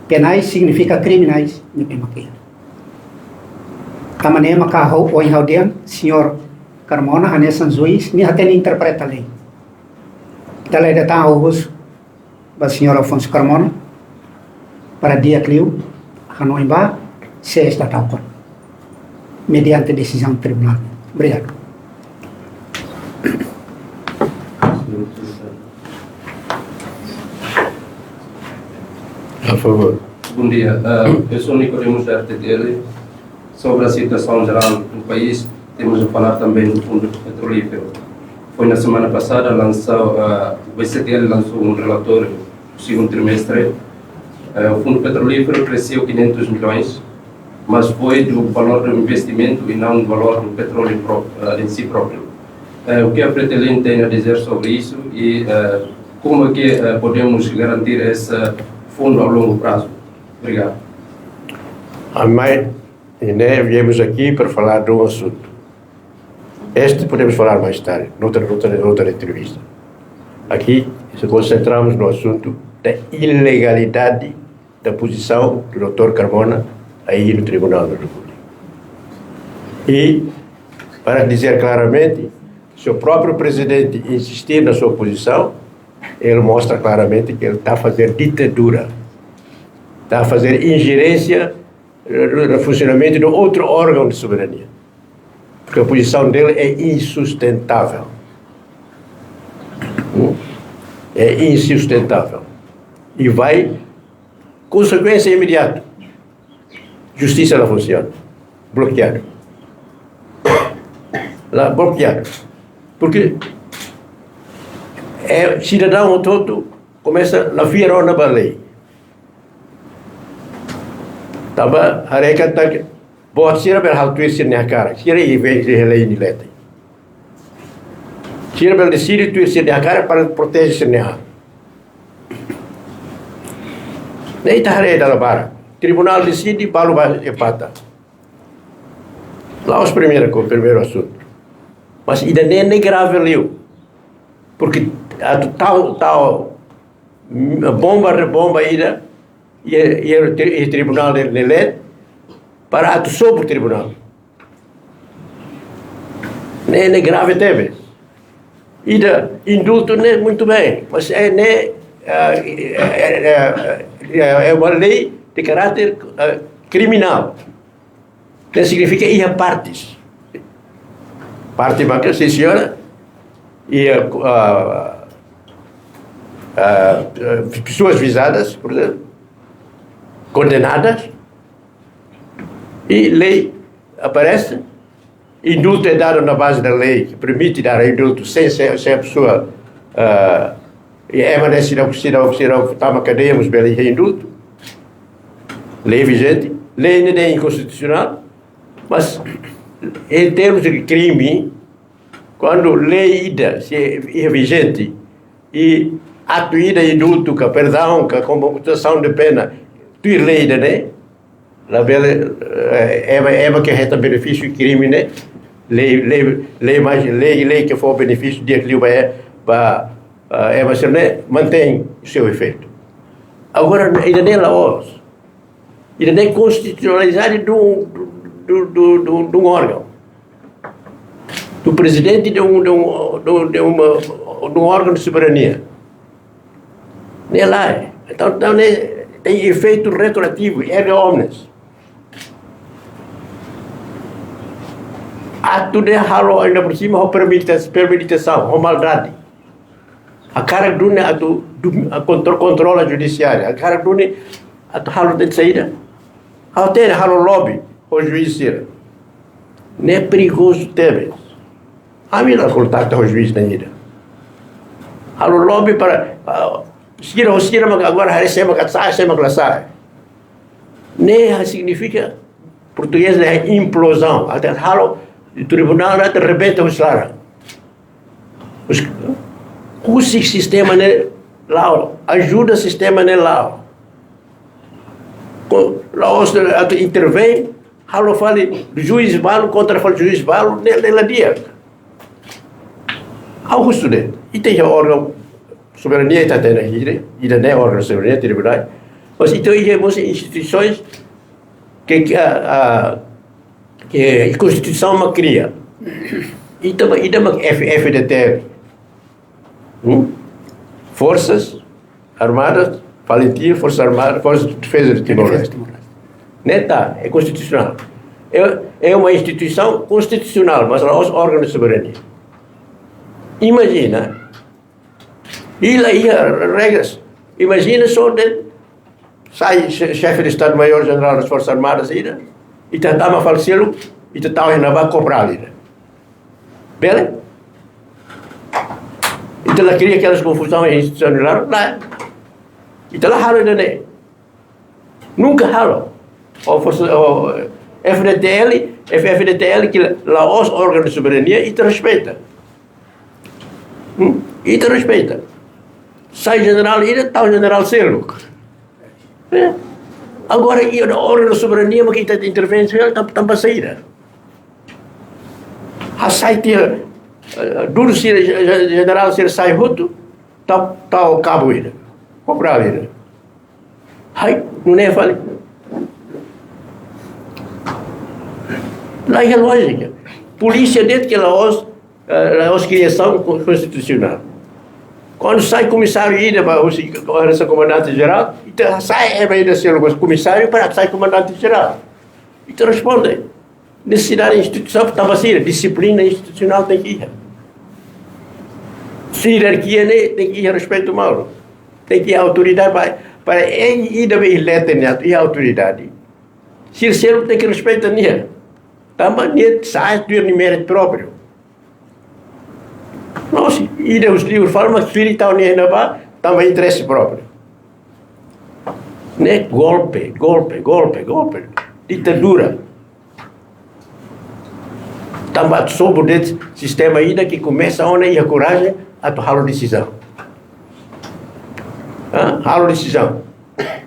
Penais signifika kriminais ne'ebé maka iha. Tanba ne'e maka ha'u, ohin ha'u dehan, señór Carmona hanesan juís, nia hatene interpreta lei. Dala ida tan ha'u husu ba señór Afonso Carmona, para di'ak liu hanoin ba, se esta tal cual, mediante desizaun tribunál. Obrigadu. Por favór. Bom dia. Ah, eu sou Nicodemus da R T T L. Sobre a situação geral do país, temos a falar também do Fundo Petrolífero. Foi na semana passada, lançou, ah, o B C T L lançou um relatório do segundo trimestre. Eh, o Fundo Petrolífero cresceu quinhentos milhões, mas foi do valor do investimento e não do valor do petróleo pró-, eh, em si próprio. Eh, o que a Fretilin tem a dizer sobre isso e, eh, como é que, eh, podemos garantir esse fundo a longo prazo? Obrigado. Amai, e, né, viemos aqui para falar de um assunto. Este podemos falar mais tarde, noutra, noutra, noutra entrevista. Aqui, se concentramos no assunto da ilegalidade da posição do doutor Carmona aí no Tribunal da República. E, para dizer claramente, se o próprio presidente insistir na sua posição, ele mostra claramente que ele está a fazer ditadura, está a fazer ingerência no funcionamento de outro órgão de soberania. Porque a posição dele é insustentável. Hum? É insustentável. E vai, consequência imediata. Justiça la funciona. Bloqueado. La bloqueado. Porque é, cidadão todo começa a la fiar ona ba lei. Tanba haree katak boot sira bele halo tuir sira-nia hakarak. Sira iha, iha lei nia leten. Sira bele deside tuir sira-nia hakarak para proteje sira-nia an. Ne'e ita haree dala barak. Tribunál deside, balu ba empata. La'ós primeira ko, primeiru asuntu. Mas ida-ne'e ne'e grave liu. Porke atu tau, tau, mm, bomba, rebomba ida, iha, iha tri-, iha tribunál nia, nia leten, para atu sobu tribunál. Ne'e, ne'e grave tebes. Ida, indultu ne'e, muito bem, mas é, ne'e, ah, é, é, é, é, é uma lei de caráter, ah, criminal. Ne'e signifika iha partes. Parte mak, sim, senhora, iha, ah, ah, pessoas visadas, por exemplo, condenadas, e lei aparece, indulto é dado na base da lei, que permite dar indulto sem, sem, sem a pessoa, ah, e é uma necessidade, se não, se não, tama cadeia, mas bele indulto. Lei vigente, lei ne'e inconstitucional, mas em termos de crime, kuandu lei ida sei iha vigente, i atu ida indultu ka perdaun ka komutasaun de pena, tuir lei ida-ne'e, labele, eh, ema, ema ke hetan benefísiu krime ne'e, lei, lei, lei mais, lei, lei ke fó benefísiu di'ak liu ba, ba, ah, ema sira-ne'e, mantein seu efeitu. Agora, ida-ne'e la'ós. Ida-ne'e konstitusionalidade de um, de, de, de, de um órgão. Do presidente de um, de um, de um, de uma, de um órgão de soberania. Ne'e lae. Entaun, entaun, ne'e tem efeito retroativo, erga omnes. Atu ne'e halo ainda por cima, ho premedita-, premeditasaun, ho maldade. Hakarak duni atu, du-, a kontro-, kontrola judisiária. Hakarak duni atu halo de'it saida. Halo tene, halo lobby ho juís sira. Ne'e perigozu tebes. Ami la kontakta ho juís na'in ida. Halo lobby para, ah, sira ho sira mak agora haree sé mak sai, sé mak la sai. Ne'e signifika, portugés ne'e implozaun. Atu halo tribunál ne'e atu rebenta husi laran. Husik sistema ne'e la'o, ajuda sistema ne'e la'o. Ko, la'ós atu intervein, halo fali juís balu kontra fali juís balu, ne'e, ne'e la di'ak. Ha'u husu de'it, ita iha órgaun soberania ita hatene hira, ida-ne'e órgaun soberania, tribunál. Mas ita iha mós instituisoens ke, ke, ah, ah, ke Konstituisaun mak kria. Ita mak, ida mak F-, F-FDTL. Hmm? Forças Armadas, FALINTIL, Forças Armadas, Forças de Defesa de Timor-Leste. Defesa de Timor-Leste. Ne'e ta, é constitucional. É, é uma instituição constitucional, mas la'ós órgão de soberania. Imajina, i la iha regras. Imajina só de'it sai xe-, xefe de Estado-Maior General das Forças Armadas ida, ita tama fali seluk, ita tau iha ne'ebá, kopral ida. Bele? Ita la kria aquelas confusão institucional, la. Ita la halo ida-ne'e. Nunka halo. O forsa, o F-FDTL, F-FDTL ke la'ós órgaun de soberania, ita respeita. Hmm? Ita respeita. Sai jenerál ida, tau jenerál seluk. Eh? Agora, iha órgaun de soberania, mak ita intervensiona, tan-, tanba saida? Hasai tiha, eh, duru sira, je-, je-, jenerál sira sai hotu, tau, tau kabu ida, kopral ida. Ai, nune'e fali. La iha lójika. Polísia de'it ke la'ós, eh, la'ós kriasaun ko-, konstitusionál. Kuandu sai komisáriu ida ba husi, hanesan komandante jerál, ita hasai ema ida seluk komisáriu para sai komandante jerál. Ita responde. Nesesidade instituisaun, tanba sira, dixiplina institusionál tenke iha. Xierarkia ne'e tenke iha respeitu malu. Tenke iha autoridade para, para ema ida be iha leten ne'e atu iha autoridade, sira seluk tenke respeita nia. Tanba nia sai tuir nia méritu própriu. La'ós ida husi liur fali mak fila tau nia iha ne'ebá, tanba interese própriu. Ne'e golpe, golpe, golpe, golpe. Ditadura. Tanba atu sobu de'it sistema ida ke komesa ona iha korajen atu halo desizaun. Ah, halo desizaun.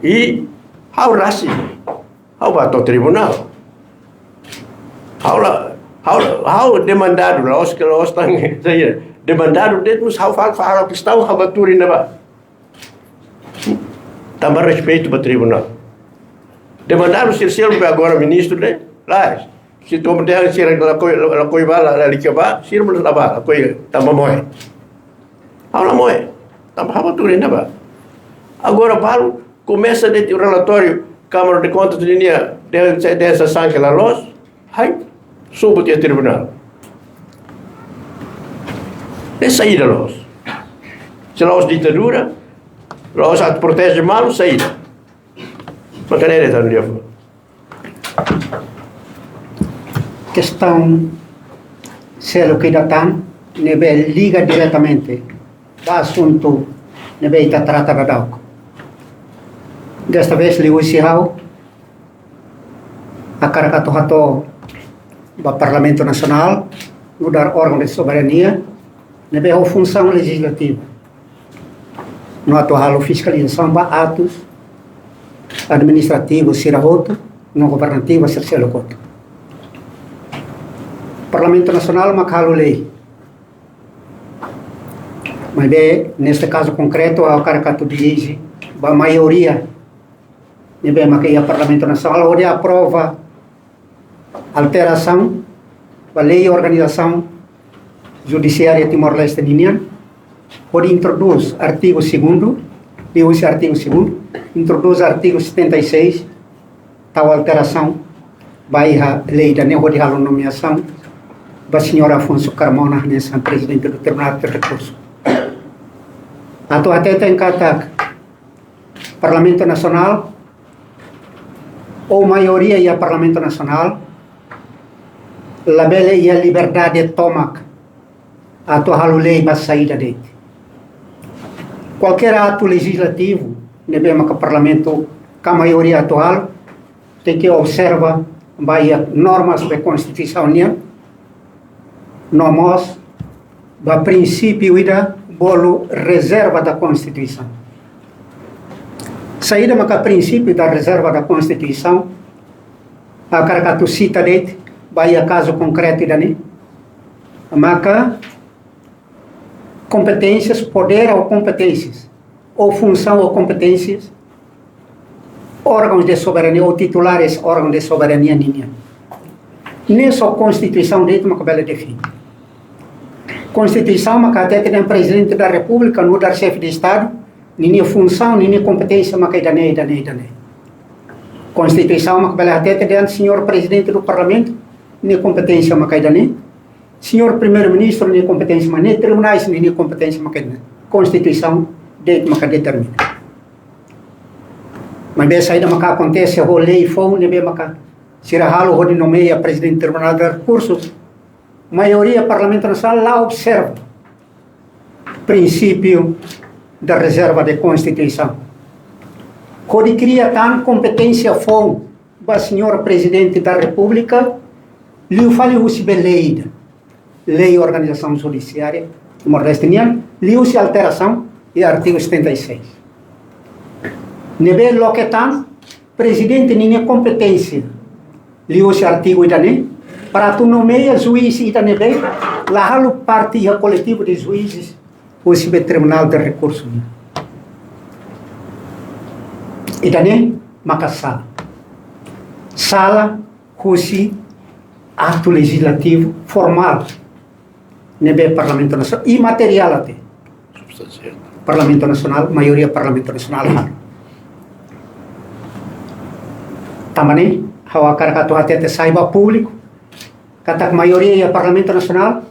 I ha'u rasik. Ha'u bá to'o tribunál. Ha'u la, ha'u, ha'u demandadu, la'ós ke la'ós tan, saida. Demandadu de'it mós ha'u fal, fal kestaun, ha'u bá tuur iha ne'ebá. Tanba respeitu ba tribunál. Demandadu sira seluk be agora ministru ne'e, la. Se tu mete sira lakohi, lakohi bá, la, lalika bá, sira mós la bá, lakohi tanba moe. Ha'u la moe. Tanba ha'u bá tuur iha ne'ebá. Agora balu komesa de'it relatóriu Câmara de Contas ninia, de, de, de essa sanke la loos. Hai, sobu tiha tribunál. Ne'e saida loos? Se la'ós ditadura, la'ós atu proteje malu, saida? Maka ne'e de'it anu dia fó. Kestaun seluk ida tan, ne'ebé liga diretamente ba asuntu ne'ebé ita trata daudauk. Desta vez, liuhusi ha'u hakarak atu hato'o ba Parlamentu Nasionál, nu'udar órgaun de soberania, ne'ebé ho funsaun lejizlativa, no atu halo fiskalizasaun ba atus administrativu sira hotu, no governativu sira seluk hotu. Parlamentu Nasionál mak halo lei. Maibé, neste kazu konkretu, ha'u hakarak atu dirije ba maioria ne'ebé maka iha Parlamentu Nasionál hodi aprova alterasaun ba Lei Organizasaun Judisiária Timor-Leste ninian, hodi introdús artigu segundu, liuhusi artigu segundu, introdús artigu setenta e seis, tau alterasaun ba iha lei ida-ne'e hodi halo nomeasaun ba señór Afonso Carmona hanesan Prezidente do Tribunal de Rekursu. Atu hateten katak Parlamentu Nasionál, ou maioria iha Parlamentu Nasionál, labele iha liberdade tomak atu halo lei ba saida de'it. Kualkér atu lejizlativu ne'ebé maka Parlamentu ka maioria atu halo, tenke observa ba iha normas de Konstituisaun nian, no mós ba prinsípiu ida bolu rezerva da Konstituisaun. Saida maka prinsípiu da rezerva da Konstituisaun? Hakarak atu sita de'it ba iha kazu konkretu ida-ne'e. Maka kompeténsias, podér ou kompeténsias, ou funsaun ou kompeténsias, órgãos de soberania ou titulares órgãos de soberania ninian. Ne'e só Konstituisaun de'it maka bele define. Konstituisaun maka hatete dehan Prezidente da Repúblika, nu'udar Xefe de Estadu, ninia funsaun, ninia kompeténsia maka ida-ne'e, ida-ne'e, ida-ne'e. Konstituisaun maka bele hatete dehan señór Prezidente do Parlamentu, ninia kompeténsia maka ida-ne'e. Señór Primeiru-Ministru, ninia kompeténsia mak ne'e, tribunais, ninia kompeténsia mak ne'e. Konstituisaun de'it maka determina. Maibé saida maka akontese ho lei foun ne'ebé maka sira halo hodi nomeia Prezidente Tribunál de Rekursu, maioria Parlamentu Nasionál la observa prinsípiu da rezerva de Konstituisaun. Hodi kria tan kompeténsia foun ba señór Prezidente da Repúblika, liu fali husi be lei ida, Lei Organizasaun Judisiária Timor-Leste nian, liuhusi alterasaun iha artigu setenta e seis. Ne'ebé loke tan Prezidente ninia kompeténsia, liuhusi artigu ida-ne'e, para atu nomeia juís ida ne'ebé la halo parte iha koletivu de juízes husi be Tribunál de Rekursu. Ida-ne'e maka sala. Sala husi atu lejizlativu formál ne'ebé Parlamentu Nasionál, i materiál até. Substansiál. Parlamentu Nasionál, maioria Parlamentu Nasionál halo. Tanba ne'e, ha'u hakarak atu hatete sai ba públiku katak maioria iha Parlamentu Nasionál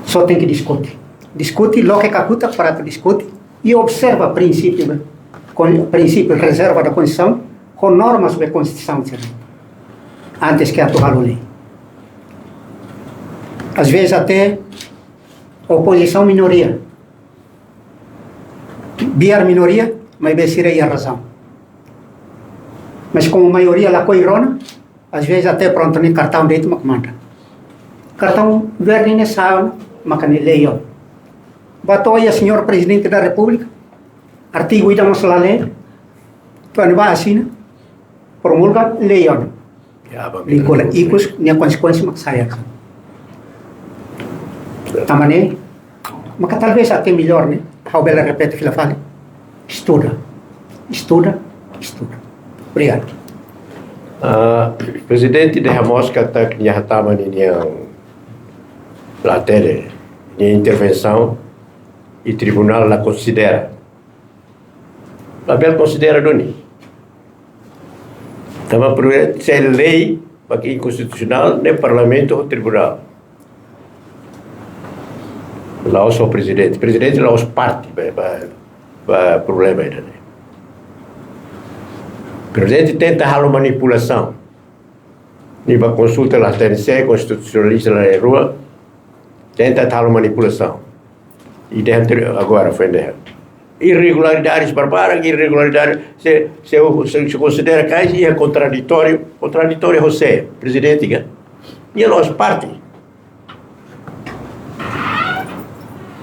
só tenke diskute. Diskute, loke kakutak para atu diskute i observa prinsípiu, kon-, prinsípiu rezerva da Konstituisaun ho normas be Konstituisaun sira antes ke atu halo lei. Às vezes até opozisaun minoria, biar minoria, maibé sira iha razaun. Mas komu maioria lakohi rona, às vezes até prontu ne'e kartaun de'it mak manda. Kartaun verde ne'e sa'e, maka ne'e lei ona. Ba to'o iha Señór Prezidente da Repúblika, artigu ida mós la lee, to'o ne'ebá asina, promulga lei ona. Ya, ba, linkula ikus nia konsekuénsia mak sai hanesan. Tanba ne'e, maka talvés até mellór ne'e, ha'u bele repete fila fali. Estuda, estuda, estuda. Obrigadu. Ah, Prezidente dehan mós katak nia hatama ninia latele, nia intervensaun, i tribunál la konsidera. Labele konsidera duni. Tanba primeiru, se lei mak inkonstitusionál, ne'e Parlamentu ou tribunál. La'ós só Prezidente. Prezidente la'ós parte ba, ba, ba problema ida-ne'e. Prezidente tenta halo manipulasaun. Nia bá konsulta la hatene sé, konstitusionalista la rua, tenta halo manipulasaun. I dehan agora foin dehan. Irregularidades barbarak, irregularidades, se, se, se, se konsidera katak iha kontraditóriu, kontraditóriu ho sé, Prezidente, kan? Nia la'ós parte.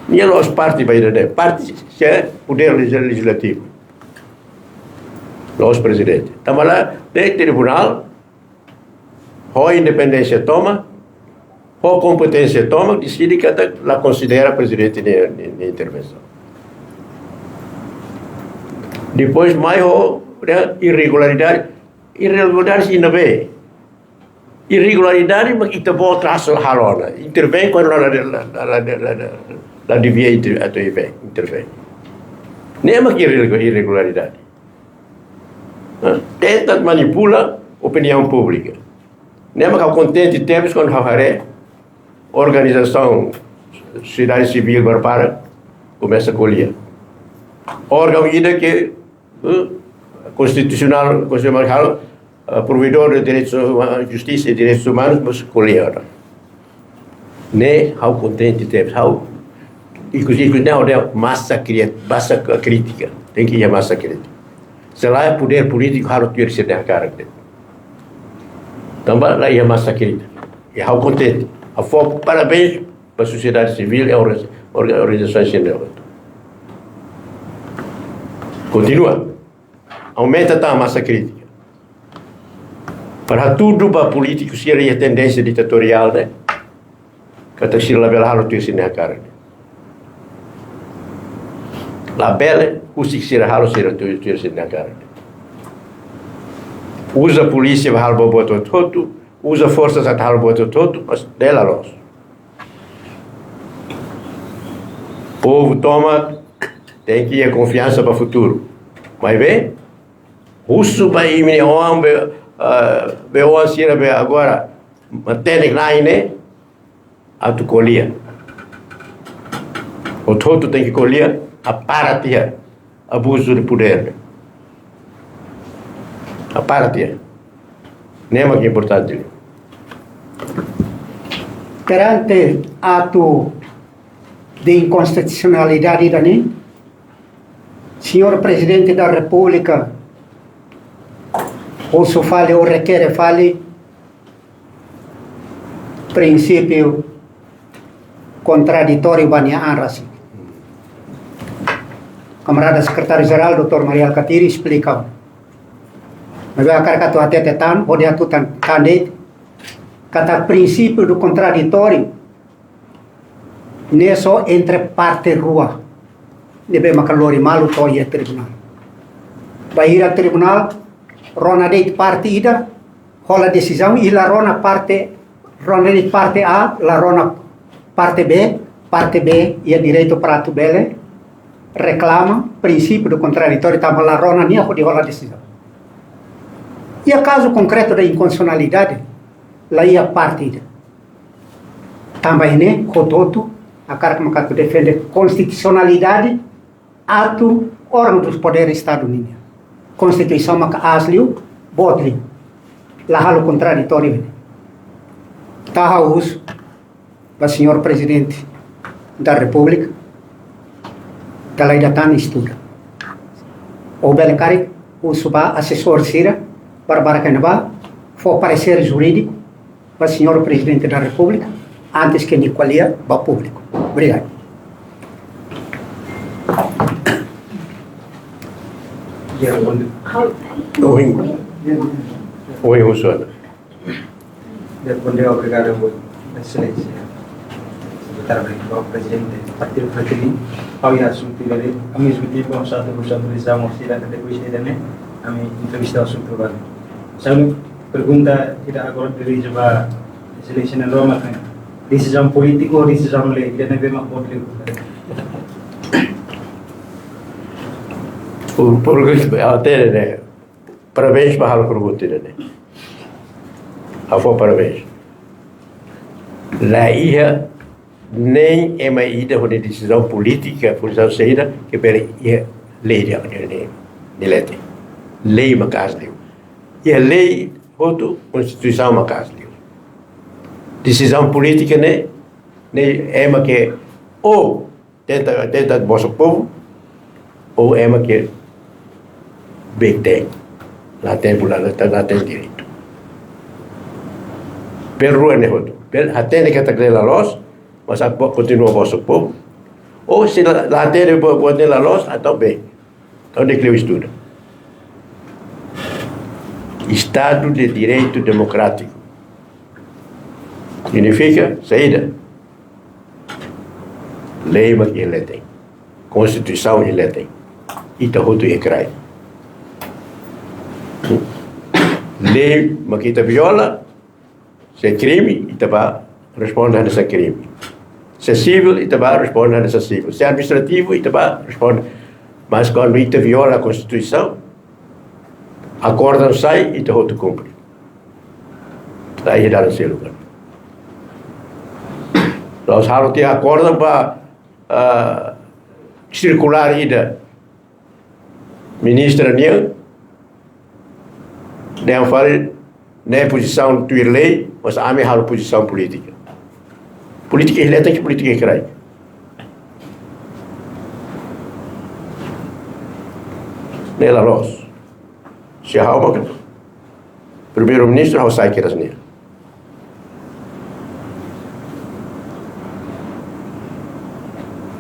Nia la'ós parte ba ida-ne'e, parte sé, podér lejis-, lejizlativu. La'ós Prezidente. Tanba la, ne'e tribunál, ho independénsia tomak, ho kompeténsia tomak, deside katak la konsidera Prezidente nia, nia, nia intervensaun. Depois mai ho, ne'e, irregularidade, irregularidade iha ne'ebé? Irregularidade mak ita-boot rasik halo ona. Intervein kuandu la, la, la devia inter-, atu inve-, intervein. Ne'e mak irregu-, irregularidade. Ah, tenta manipula opiniaun públika. Ne'e mak ha'u kontente tebes kuandu ha'u haree organizasaun sosiedade sivíl barbarak komesa ko'alia. Órgaun ida ke, eh, konstitusionál, konstitusionál, eh, provedór de direitus uma-, justisa i direitus umanus, mas ko'alia ona. Ne'e ha'u kontente tebes, ha'u, ikus, ikus ne'e ha'u dehan masa kria-, masa krítika, tenke iha masa krítika. Se lae podér polítiku halo tuir sira-nia hakarak de'it. Tanba la iha masa krítika. I ha'u kontente. Ha'u fó parabéns ba sosiedade sivíl i orga-, orga-, organizasaun sira-ne'e. Kontinua. Aumenta tan masa krítika. Para hatudu ba polítiku sira iha tendénsia ditatoriál ne'e, katak sira labele halo tuir sira-nia hakarak. Labele, husik sira halo sira tuir, tuir sira-nia hakarak. Uza polísia ba halo buat hotu-hotu, uza forsa atu halo buat hotu-hotu, mas ne'e la loos. Povu tomak tenke iha konfiansa ba futuru. Maibé, husu ba imi-nia oan be, ah, be oan sira be agora matenek-na'in ne'e, atu ko'alia. Hotu-hotu tenke ko'alia, hapara tiha abuzu de podér. Hapara tiha. Ne'e mak importante. Perante atu de inkonstitusionalidade ida-ne'e, Señór Prezidente da Repúblika husu fali ou rekere fali prinsípiu kontraditóriu ba nia an rasik. Kamarada Sekretáriu Jerál, doutór Mari Alkatiri, esplika. Maibé ha'u hakarak atu hatete tan, hodi hatutan tan de'it, katak prinsípiu do kontraditóriu ne'e só entre parte rua ne'ebé maka lori malu to'o iha tribunál. Bainhira tribunál rona de'it parte ida, hola desizaun i la rona parte, rona de'it parte A, la rona parte B, parte B iha direitu para atu bele reklama, prinsípiu do kontraditóriu tanba la rona nia hodi hola desizaun. Iha kazu konkretu da inkonstitusionalidade, la iha parte ida. Tanba ne'e, hotu-hotu hakarak maka atu defende konstitusionalidade atu órgaun dos podér Estadu nian. Konstituisaun maka aas liu, boot liu. La halo kontraditóriu ne'e. Entaun ha'u husu ba Señór Prezidente da Repúblika, dala ida tan estuda. Ou bele karik husu ba asesór sira, para, para ke ba fó paresér jurídiku ba señór Prezidente da Repúblika, antes ke nia ko'alia ba públiku. Obrigadu. Ohin, ohin husu ona. Responde, obrigadu, Exelénsia. Sekretáriu Prezidente Partidu Fretilin, ha'u iha asuntu ida-ne'e, ao mesmo tempo, ha'u sente responsabilizasaun, ha'u sente depois ida-ne'e, ami entrevista asuntu balu. Hanesan pergunta ida agora dirije ba Exelénsia Nando Roma, kan? Desizaun polítika ou desizaun lei, ida-ne'ebé mak boot liu? Por, por, até, né? Parabéns ba halo pergunta ida-ne'e. Ha'u fó parabéns. La iha nein ema ida hodi desizaun polítika, funsaun saida, ke bele iha lei ida, nia, nia, nia leten. Lei maka'as liu. Iha lei hotu, konstituisaun maka'as liu. Desizaun polítika ne'e, ne'e ema ke, ou tenta, tenta bosok povu, ou ema ke beik-teen, la hatene, la, la, la hatene direitu. Bele rua ne'e hotu. Bele hatene katak ne'e la loos, mas atu bo-, kontinua bosok povu. Ou se la, la hatene bo-, buat ne'e la loos, entaun beik. Entaun dekliu estuda. Estadu de Direitu Demokrátiku signifika saida? Lei mak iha leten. Konstituisaun iha leten. Ita hotu iha kraik. Lei mak ita viola, se krime, ita bá responde hanesan krime. Se sivíl, ita bá responde hanesan sivíl. Se administrativu, ita bá responde. Mas kuandu ita viola Konstituisaun, akórdaun sai, ita hotu kumpre. La iha dalan seluk. La'ós halo tiha akórdaun ba, ah, sirkulár ida ministra nian, dehan fali ne'e pozisaun tuir lei, mas ami halo pozisaun polítika. Polítika iha leten ka polítika iha kraik? Ne'e la loos. Se ha'u mak Primeiru-Ministru, ha'u sai kedas ne'e.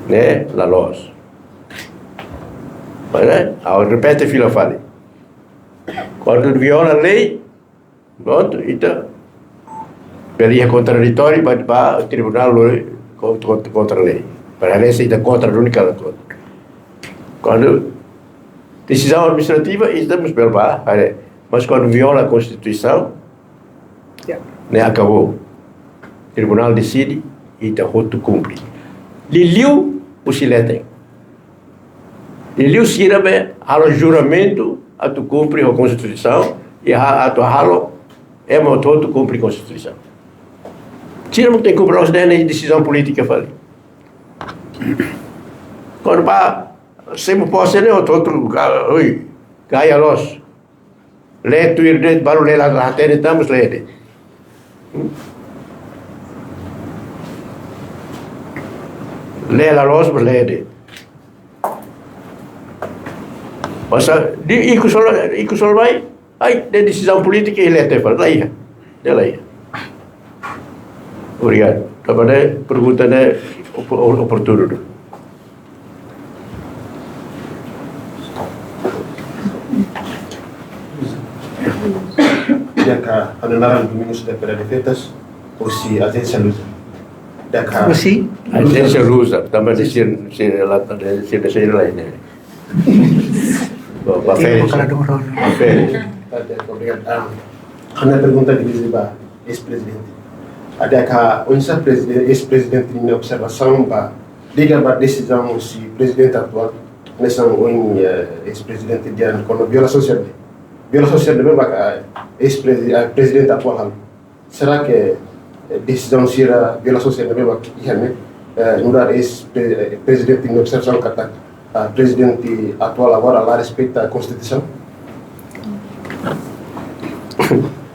Ne'e la loos. Mas, ne'e, ha'u repete fila fali. Kuandu viola lei, prontu, ita bele iha kontraditóriu, bá, bá tribunál, lori, kont-, kont-, kontra lei. Para lei se ita kontra, únika kontra. Kuandu desizaun administrativa, ita mós bele bá, haree. Mas kuandu viola Konstituisaun, Ya. Ne'e akabou. Tribunál deside, ita hotu kumpre. Liuliu husi leten. Liuliu sira be halo juramentu atu kumpre ho Konstituisaun, i ha-, atu halo ema hotu-hotu kumpre Konstituisaun. Sira mak tenke kumpre, la'ós dehan ne'e desizaun polítika fali. Kuandu bá simu pose ne'e hotu-hotu ga-, oi, gaya loos. Lee tuir de'it, balu lee la, la hatene tan mós lee de'it. Lee la loos mós lee de'it. Masa, di ikus hela, ikus hela mai, ai, ne'e desizaun polítika iha leten fali, la iha. Ne'e la iha. Obrigadu. Tanba ne'e pergunta ne'e op-, op-, oportunu. Di'ak, ha'u-nia naran Domingos de Pereira de Freitas, husi Ajénsia Lusa. Di'ak. Husi? Ajénsia Lusa, tanba sira, sira la, sira, sira la iha ne'e. Ba, ba Tempu férias. Kala dong rono. Ba férias. Di'ak, obrigadu. Ah, ha'u-nia pergunta dirije ba eis-prezidente. Di'ak, oinsá preziden-, eis-prezidente nia observasaun ba, liga ba desizaun husi prezidente atuál, hanesan ohin, eh, eis-prezidente dehan kona-ba violasaun sira-ne'e. Violasaun sira-ne'e ba, eh, eis-prezi-, eh, prezidente atuál halo. Será ke, eh, desizaun sira, violasaun sira-ne'e ba iha ne'e, eh, nu'udar eis-pre-, eh, prezidente nia observasaun katak, ah, prezidente atuál agora la respeita Konstituisaun?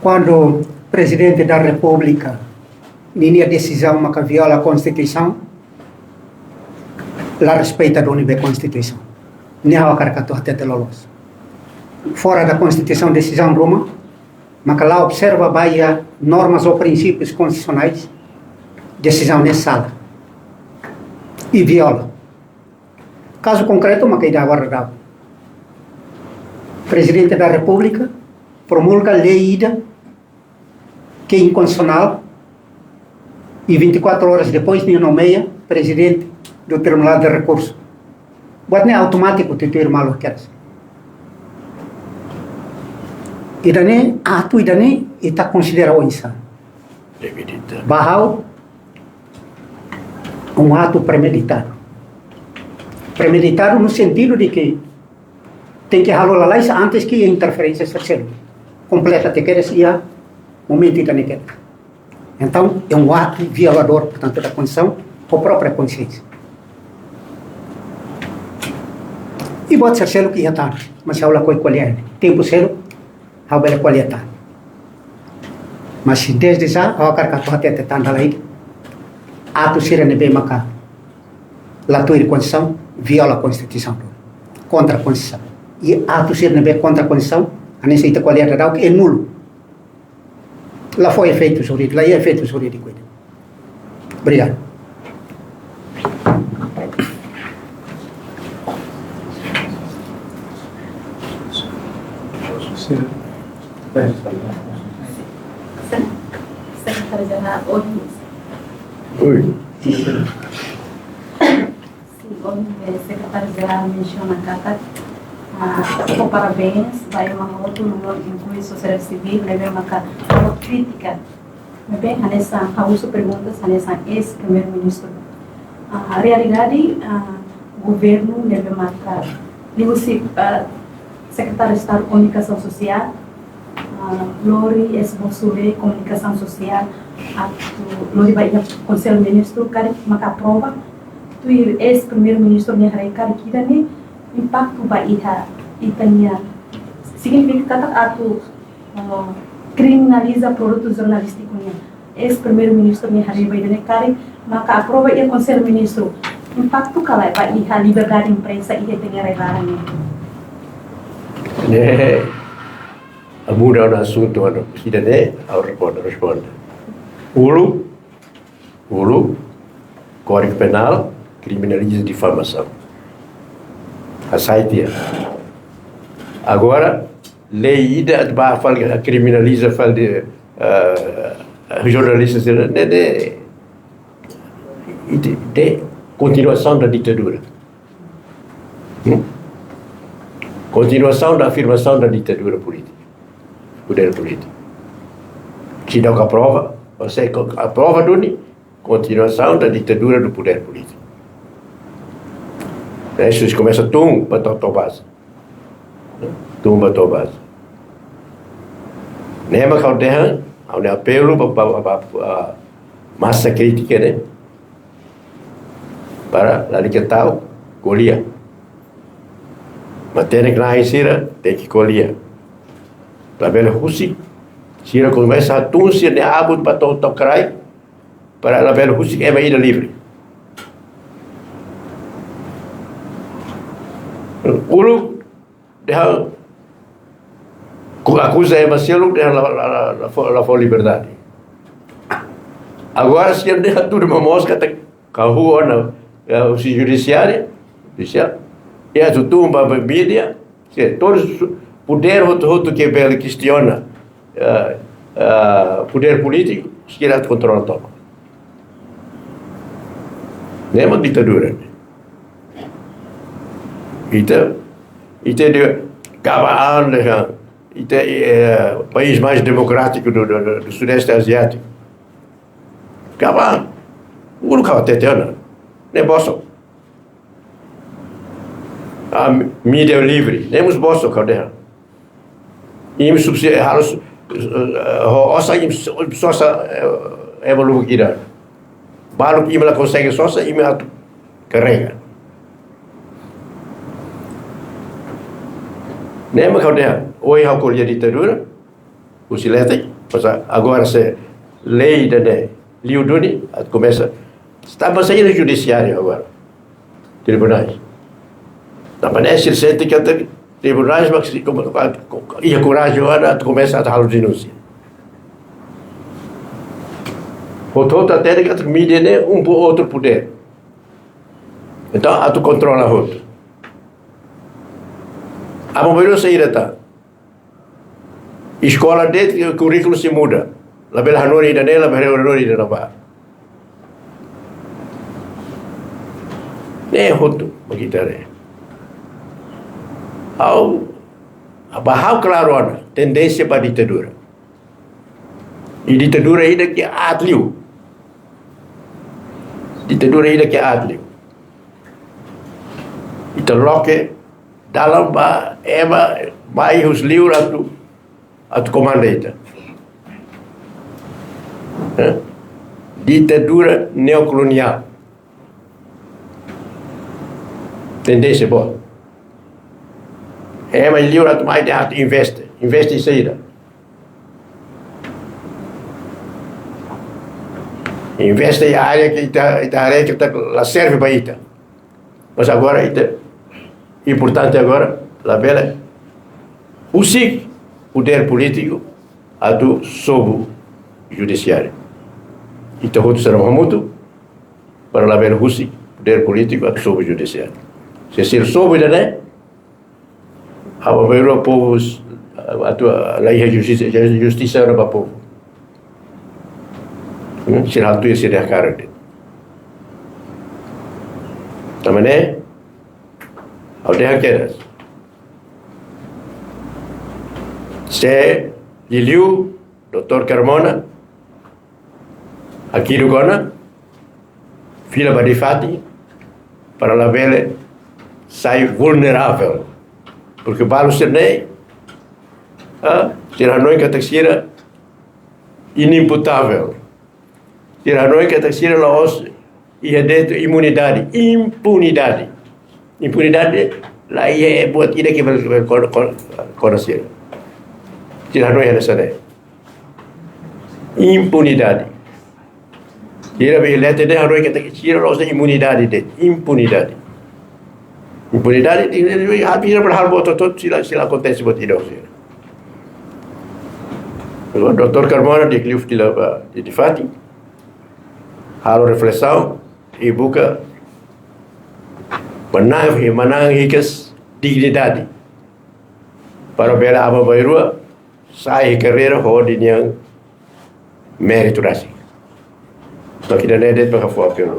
Kuandu Prezidente da Repúblika ninia desizaun maka viola Konstituisaun, la respeita duni be Konstituisaun. Ne'e ha'u hakarak atu hatete loloos. fora da Konstituisaun desizaun ruma, maka la observa ba iha normas ou prinsípius konstitusionais, desizaun ne'e sala i viola. Kazu konkretu maka ida agora daudaun. Prezidente da Repúblika promulga lei ida ke inkonstitusionál, i vinte e quatro horas depois nia nomeia prezidente do Tribunal de Recurso. Buat ne'e automátiku, tutuir malu kedas. Ida-ne'e, atu ida-ne'e, ita konsidera oinsá? Premeditadu. Ba ha'u, um ato premeditado. Premeditado no sentido de que tenke halo lalais antes que interferénsia sosiál kompleta te kedas iha momentu ida-ne'e kedas. Entaun, é um ato violador, portanto, da Konstituisaun, ho própria konsiénsia. I buat sira seluk iha tan, mas ha'u lakohi ko'alia. Tempu seluk, ha'u bele ko'alia tan. Mas se desde já, ha'u hakarak atu hatete tan dala ida. Ato sira ne'ebé maka la tuir Konstituisaun, viola Konstituisaun. Kontra Konstituisaun. I ato sira ne'ebé kontra Konstituisaun, hanesan ita ko'alia daudaun, é nulo. La fó efeitu jurídiku, la iha efeitu jurídiku ida. Obrigadu. Sekretáriu-Jerál, oi. Oi. Sin, ohin, eh, Sekretáriu-Jerál mensiona katak, ah, fó parabéns ba ema hotu, no inklui sosiedade sivíl, ne'ebé maka halo krítika. Ne'ebé hanesan, ha'u husu pergunta hanesan eis-Primeiru-Ministru. Ah, realidade, ah, governu ne'ebé maka liuhusi, ah, Sekretáriu Estadu Komunikasaun Sosiál, ah, lori esbosu lei komunikasaun sosiál, atu lori ba iha Konsellu Ministru, karik maka aprova, tuir eis-Primeiru-Ministru nia haree karik ida-ne'e impaktu ba iha ita-nia, signifika katak atu, ah, kriminaliza produtu jornalístiku nian. Eis-Primeiru-Ministru nia haree ba ida-ne'e karik maka aprova iha Konsellu Ministru. Impaktu ka lae ba iha liberdade imprensa iha ita-nia rai-laran ne'e? Ne'e, muda ona asuntu, anu, ida-ne'e, ha'u responde, responde. Uluk, uluk, Kódigu Penál kriminaliza difamasaun. Hasai tiha. Agora, lei ida atu ba fali kriminaliza fali, eh, jornalista sira, ne'e, ne'e, ne'e kontinuasaun da ditadura. Hmm? Kontinuasaun da afirmasaun da ditadura polítika. Podér polítiku. Se daudaun aprova, ou seja, aprova duni, kontinuasaun da ditadura do poder político. Ne'e, se komesa tun ba to'o, to'o baze. Tun ba to'o baze. Ne'e mak ha'u dehan, ha'u-nia apelu ba, ba, ba, ba, ah, masa krítika ne'e. Para lalika ta'uk, ko'alia. Matenek-na'in sira tenke ko'alia. Labele husik, sira komesa hatún sira-nia abut ba to'o, to'o kraik, para labele husik ema ida livre. Uluk dehan, ku-, akuza ema seluk dehan la, la, la, la fó, la fó liberdade. Agora sira dehan tuir momoos katak kahur ona, eh, husi judisiáriu, judisiáriu, i atu tun ba, ba mídia, se todos os podér hotu-hotu ke bele kestiona, eh, eh, podér polítiku, sira atu kontrola tomak. Ne'e mak ditadura. Ita, ita de gaba an dehan ita, eh, país mais democrático do, do, do, do Sudeste Asiático. Gaba an. Uluk ha'u hatete ona. Ne'e bosok. Ah, mídia livre. Ne'e mós bosok ha'u dehan. Imi subsidi, harus, eh, ho osan imi so-, sosa, eh, ema lubuk ida. Balu imi la konsege sosa, imi atu karrega. Ne'e mak ha'u dehan, ohin ha'u ko'alia ditadura, husi leten, mas agora se lei ida-ne'e liu duni, atu komesa, ita ba saida judisiáriu agora. Tribunais. Tanba ne'e sira sente katak tribunais, mas se como, iha korajen atu komesa atu halo denúnsia. Hotu-hotu hatene katak mídia ne'e um po outro poder. Entaun, atu kontrola hotu. Aban-bainrua saida tan? Eskola de'it, kurríkulu sei muda. Labele hanorin ida-ne'e, labele hanorin ida-ne'ebá. Ne'e hotu, mak ita haree. Ha'u, ba ha'u klaru ona, tendénsia ba ditadura. I ditadura ida ke aat liu. Ditadura ida ke aat liu. Ita loke dalan ba ema mai husi liur atu, atu komanda ita. Eh? Ditadura neokoloniál. Tendénsia boot. Ema liur atu mai dehan atu investe. Investe saida? Investe iha área ke ita, ita haree katak la serve ba ita. Mas agora ita, importante agora, labele husik podér polítiku atu sobu judisiáriu. Ita hotu sira hamutuk para labele husik podér polítiku atu sobu judisiáriu. Se sira sobu ida-ne'e, aban-bainrua povu s-, atu, ah, la iha justisa, justisa ona ba povu. Hmm, sira hatuir sira-nia hakarak de'it. Tanba ne'e, ha'u dehan kedas. Se liuliu doutór Carmona, hakidu kona, fila ba DIFAT, para labele sai vulnerável. Porque balu sira-ne'e, ah, sira hanoin katak sira inimputável. Sira hanoin katak sira la'ós iha de'it imunidade, impunidade. Impunidade la iha buat ida ke bele, bele kona, kona, kona sira. Sira hanoin hanesan ne'e. Impunidade. Sira be lete de'it hanoin katak sira la'ós imunidade de'it, impunidade. Impunidade, di, di, di, hal, sira berhal buat hotu-hotu, sira, sira akontese buat ida ho sira. Agora, doutór Carmona, di'ak liu fila ba, di, DIFAT, halo reflesaun, i buka manán, manán hikas dignidade. Para bele aban-bainrua sai karreira ho ninia méritu rasik. Só que ida-ne'e de'it para fora que não.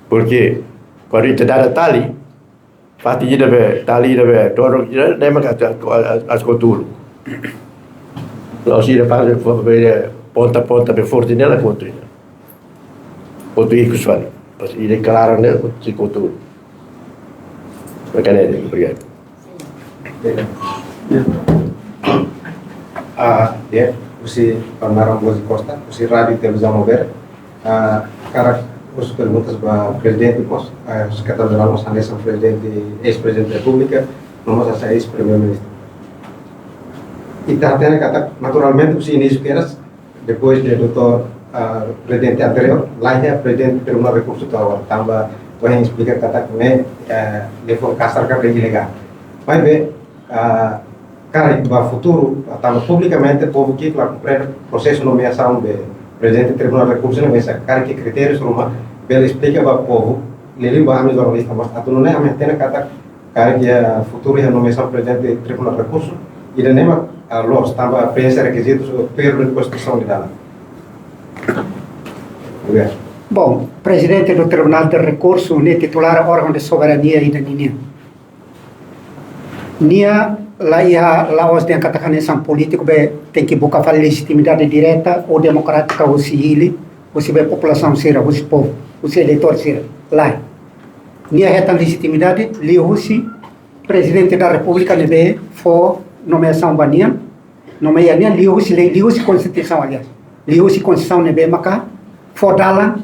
Porque kuandu ita dada tali, fatin ida be, tali ida be, todo ida, ne'e mak atu, atu, atu kotu uluk. La'ós ida para, para be ponta, ponta be forte ne'e la kotu ida. Kotu ikus fali. Pas ida klaran ne'e, kotu, sei kotu uluk. Mak ne'e de'it, obrigadu. Ah, ya, husi Palmeiras Ramos Costa, husi Rádiu Televizaun Maubere. Ah, hakarak husu perguntas ba Prezidente mós, ah, Sekretáriu Jerál mós, hanesan Prezidente, eis-Prezidente Repúblika, no mós hanesan eis-Primeiru-Ministru. Ita hatene katak, naturalmente, husi inísiu kedas, depois de doutór, ah, prezidente anteriór, la iha prezidente Tribunál Rekursu to'o agora, tanba ohin esplika katak ne'e, eh, lei foun kasar ka lei ilegál. Maibé, ah, karik ba futuru, ah, tanba publikamente povu ki'ik la komprende prosesu nomeasaun be prezidente Tribunál Rekursu ne'e mesak, karik kritériu ruma, bele esplika ba povu, liuliu ba ami jornalista mós, atu nune'e ami hatene katak karik iha futuru iha nomeasaun prezidente Tribunál Rekursu, ida-ne'e mak, ah, loos, tanba preenxe rekizitus ou termu de constituição de dalan. Obrigadu. Bom, Presidente do Tribunal de Recurso, ne'e titulár órgaun de soberania ida ninian. Nia la iha, la'ós dehan katak hanesan polítiku be tenke buka fali lejitimidade direta ou demokrátika husi hili, husi be populasaun sira, husi povu, husi eleitór sira. Lae. Nia hetan lejitimidade liuhusi Prezidente da Repúblika ne'ebé fó nomeasaun ba nia, nomeia nia liuhusi lei, liuhusi Konstituisaun, aliás. Liuhusi Konstituisaun ne'ebé maka fó dalan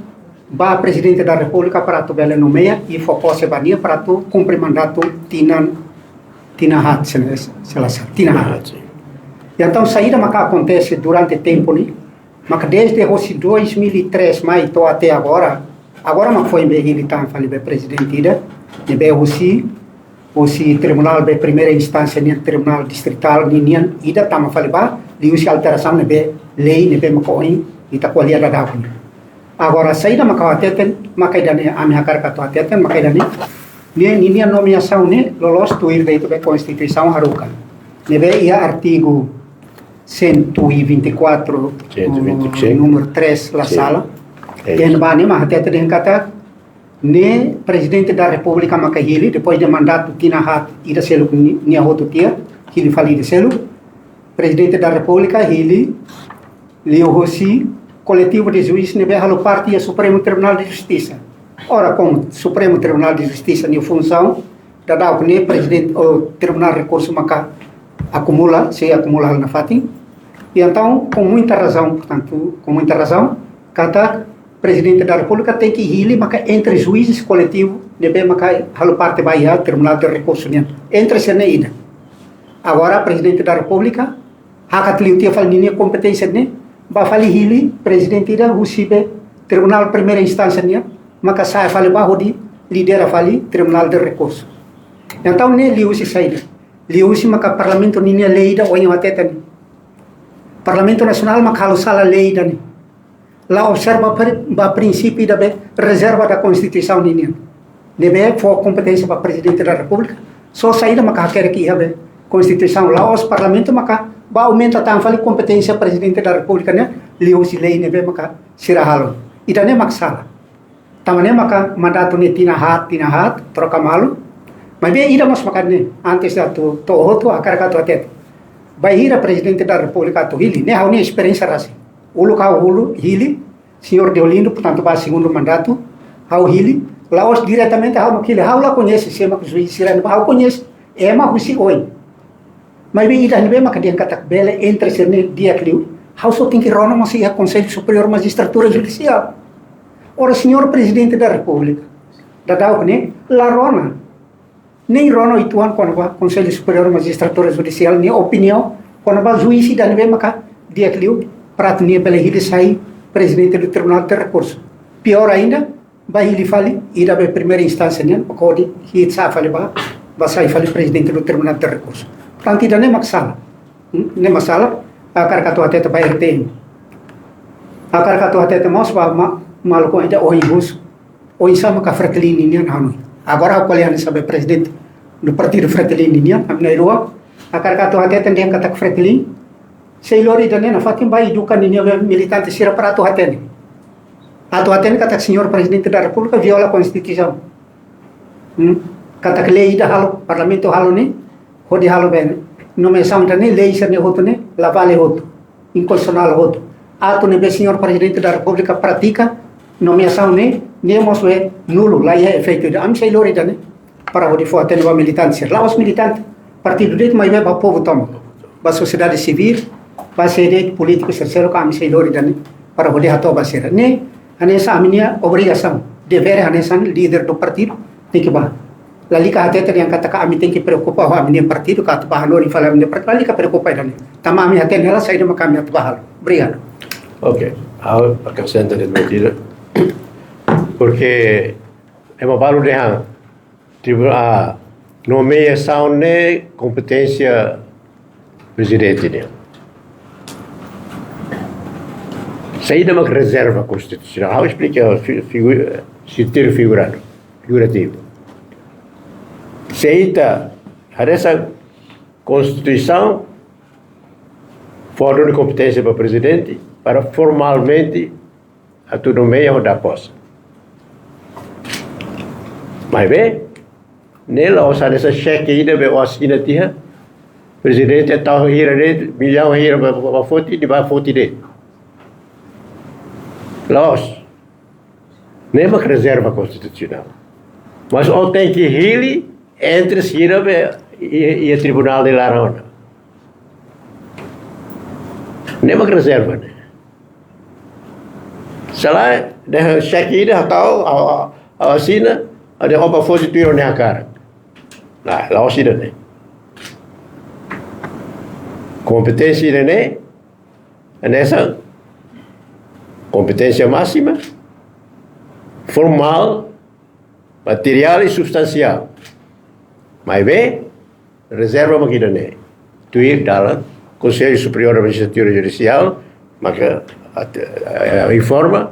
ba Prezidente da Repúblika para atu bele nomeia i fó pose ba nia para atu kumpre mandatu tinan, tinan haat, se, se la sala, tinan haat. Haat, sin. I entaun, saida maka akontese durante tempu ne'e, maka desde husi dois mil e três mai to'o até agora, agora mak foin be hili tan fali be prezidente ida, ne'ebé husi husi tribunál be primeira instánsia nian, tribunál distritál ninian ida tama fali ba, liuhusi alterasaun ne'ebé lei ne'ebé maka ohin ita ko'alia daudaun ne'e. Agora, saida maka hateten, maka ida-ne'e ami hakarak atu hateten, maka ida-ne'e, ne'e ninia nomeasaun ne'e loloos tuir de'it be Konstituisaun haruka. Ne'ebé iha artigu cento e vinte e quatro, cento e vinte e cinco. Númeru três, la Sin. sala. É Iha isso. ne'ebá ne'e mak hateten dehan katak, ne'e Prezidente da Repúblika maka hili, depois de mandatu tinan haat ida seluk ni-, nia hotu tiha, hili fali ida seluk. Prezidente da Repúblika hili liuhusi koletivu de juís ne'ebé halo parte iha Supremu Tribunál de Justisa. Ora, komu Supremu Tribunál de Justisa nia funsaun daudauk ne'e prezidente, ou Tribunál Rekursu maka akumula, sei akumula hela nafatin. E entaun, com muita razão, portanto, com muita razão, katak Prezidente da Repúblika tenke hili maka entre juízes koletivu ne'ebé maka halo parte ba iha Tribunál de Rekursu nian. Entre sira-ne'e ida. Agora, Prezidente da Repúblika hakat liu tiha fali ninia kompeténsia ne'e, bá fali hili prezidente ida husi be Tribunál Primeira Instánsia nian, maka sa'e fali bá hodi lidera fali Tribunál de Rekursu. Entaun, ne'e liuhusi saida? Liuhusi maka Parlamentu ninia lei ida ohin hateten. Parlamentu Nasionál maka halo sala lei ida-ne'e. La observa pri-, ba prinsípiu ida be rezerva da Konstituisaun ninian. Ne'ebé fó kompeténsia ba Prezidente da Repúblika. Só saida maka hakerek iha be Konstituisaun. La'ós Parlamentu maka bá aumenta tan fali kompeténsia Prezidente da Repúblika ne'e, liuhusi lei ne'ebé maka sira halo. Ida-ne'e mak sala. Tanba ne'e maka mandatu ne'e tinan haat, tinan haat, troka malu. Maibé ida mós maka ne'e, antes atu to'o hotu, hakarak atu hateten. Bainhira Prezidente da Repúblika atu hili, ne'e ha'u-nia esperiénsia rasik. Uluk ha'u hulu hili, Señór Deolindo, portantu, ba segundu mandatu, ha'u hili, la'ós diretamente ha'u mak hili, ha'u la koñese sé mak juís sira-ne'e, ha'u koñese ema husi oin. Maibé ida ne'ebé maka dehan katak bele entre sira-ne'e di'ak liu, ha'u só tenke rona mós iha Konsellu Superiór Majistratura Judisiál. Ora, Señór Prezidente da Repúblika, daudauk ne'e, la rona. Nein rona uitoan kona-ba Konsellu Superiór Majistratura Judisiál nia opiniaun kona-ba juís ida ne'ebé maka di'ak liu para atu nia bele hili sai Prezidente do Tribunal de Rekursu. Pior ainda, bá hili fali ida be primeira instánsia nian, para hodi hi'it sa'e fali bá, bá sai fali Prezidente do Tribunal de Rekursu. Portantu, ida-ne'e mak sala. Hmm? Ne'e mak sala, hakarak atu hateten ba R T M. Hakarak atu hateten mós ba ma-, maluk ida ohin husu. Oinsá maka Fretilin nian hanoin. Agora ha'u ko'alia hanesan be prezidente do partidu Fretilin nian, ami na'in-rua. Hakarak atu hateten dehan katak Fretilin sei lori ida-ne'e nafatin bá eduka ninia militante sira para atu hatene. Atu hatene katak Señór Prezidente da Repúblika viola Konstituisaun. Hmm? Katak lei ida halo, Parlamentu halo ne'e, hodi halo be ne'e. Nomeasaun ida-ne'e, lei sira-ne'e hotu ne'e, la vale hotu. Inkonstitusionál hotu. Atu ne'ebé Señór Prezidente da Repúblika pratika, nomeasaun ne'e, ne'e mós be nulu, la iha efeitu ida. Ami sei lori ida-ne'e para hodi fó hatene ba militante sira. La'ós militante partidu de'it, maibé ba povu tomak. Ba sosiedade sivíl, ba sé de'it polítiku sira seluk ami sei lori ida-ne'e para hodi hato'o ba sira. Ne'e hanesan ami-nia obrigasaun, devér hanesan líder do partidu, tenke bá. Lalika hateten dehan katak ami tenke preokupa ho ami-nia partidu, ka atu bá hanorin fali ami-nia partidu, lalika preokupa ida-ne'e. Tanba ami hatene hela saida maka ami atu bá halo. Obrigadu. Ok, ha'u akresenta de'it buat ida. Porque ema balu dehan, tribu-, ah, nomeasaun ne'e kompeténsia prezidente nian. Saida mak rezerva konstitusionál? Ha'u esplika fi-, figu-, sentidu figuradu, figurativu. Se ita haree Konstituisaun fó duni kompeténsia ba prezidente para formalmente atu nomeia ou dar posse. Maibé, ne'e la'ós hanesan xeke ida be ó asina tiha, prezidente tau hira de'it, millaun hira ba, ba, ba foti, nia bá foti de'it. La'ós. Ne'e mak rezerva konstitusionál. Mas ó tenke hili entre sira be iha, iha tribunál nia laran ona. Ne'e mak rezerva ne'e. Se lae, dehan xeke ida ha'u tau, ha'u, ha'u asina, ha'u dehan ó bá foti tuir ó-nia hakarak. Nah, la'ós ida-ne'e. Kompeténsia ida-ne'e, hanesan kompeténsia másima, formál, materiál i substansiál. Maibé, rezerva mak ida-ne'e. Tuir dalan Konsellu Superiór Administrativu Judisiál, maka, at-, eh, informa,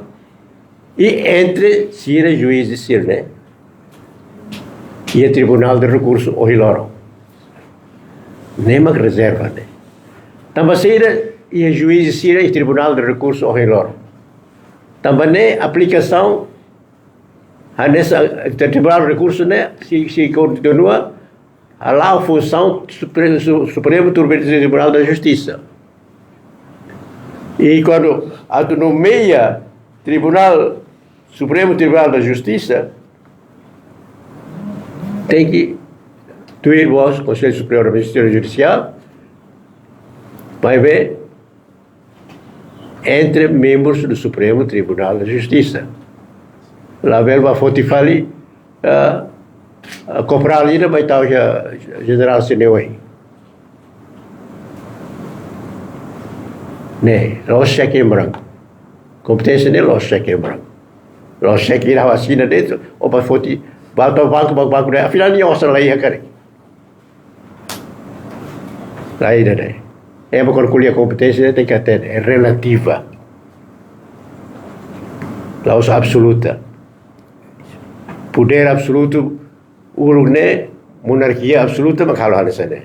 i entre sira juís sira-ne'e, iha Tribunál de Rekursu ohin loron. Ne'e mak rezerva ne'e. Tanba saida iha juís sira iha Tribunál de Rekursu ohin loron? Tanba ne'e aplikasaun hanesan Tribunál de Rekursu ne'e sei, sei kontinua hala'o funsaun Supre-, Su-, Supremu Tribunál da Justisa. I kuandu atu nomeia Tribunál, Supremu Tribunál da Justisa, tenke tuir mós Konsellu Superiór Administrativu Judisiál, maibé entre membros do Supremo Tribunal da Justiça. Labele ba foti fali, ah, ah, kopral ida ba tau iha jenerál sira-nia oin. Ne'e, la'ós xeque em branco. Kompeténsia ne'e la'ós xeque em branco. La'ós xeque ida asina de'it, ou ba foti, ba tau banku, banku, banku, ne'e, afinál nia osan la iha karik. Lae, ne'e. Ema kuandu ko'alia kompeténsia tenke hatene, é relativa. La'ós absoluta. Podér absolutu, uluk ne'e, monarkia absoluta, mak halo hanesan ne'e.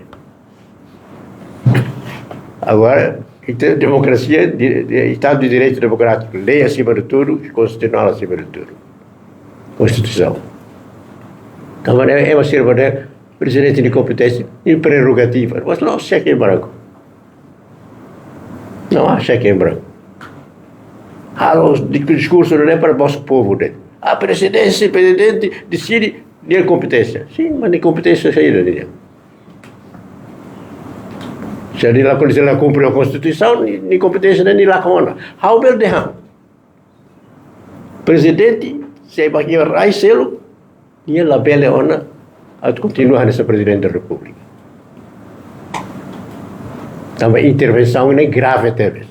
Agora, ita demokrasia, di-, di-, Estado de Direito Democrático, lei acima de tudo, constitucional acima de tudo. Konstituisaun. Tanba ne'e, ema sira bele dehan, prezidente nia kompeténsia, nia prerrogativa. Mas la'ós xeque em branco. Não há xeque em branco. Halo di-, diskursu ne'e para mós povu de'it. A prezidénsia, prezidente deside nia kompeténsia. Sin, mas nia kompeténsia saida nia? Se nia la, se la kumpre ho Konstituisaun, nia, nia kompeténsia ne'e nia lakon ona. Ha'u bele dehan. Prezidente, se ba iha rai seluk, nia labele ona atu kontinua hanesan Prezidente da Repúblika. Tanba intervensaun ne'e grave tebes.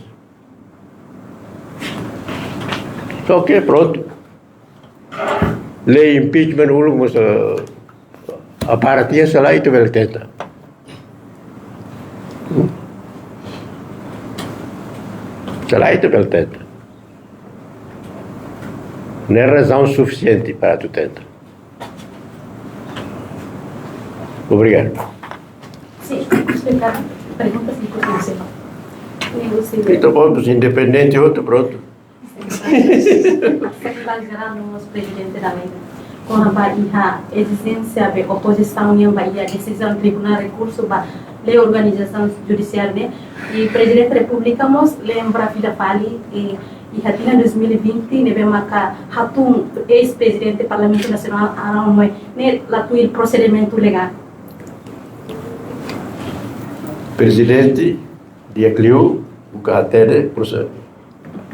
Só que, prontu. Lei impeachment uluk mós, eh, aparat iha, se lae ita bele tenta. Se lae ita bele tenta. Ne'e razaun sufisiente para atu tenta. Obrigadu. Sin, esplika pergunta, sin, por favor. Ita prontu, independente, outro prontu. Sekretáriu Jerál no mós Prezidente da Lei. Kona-ba iha ezijénsia ba opozisaun nian ba iha desizaun Tribunál Rekursu ba Lei Organizasaun Judisiária ne'e. I Prezidente Repúblika mós lembra fila fali, eh, iha tinan dois mil e vinte, ne'ebé maka hatún eis-Prezidente Parlamentu Nasionál Aron Moe ne'e la tuir prosedimentu legál. Prezidente, di'ak liu, buka hatene, proses,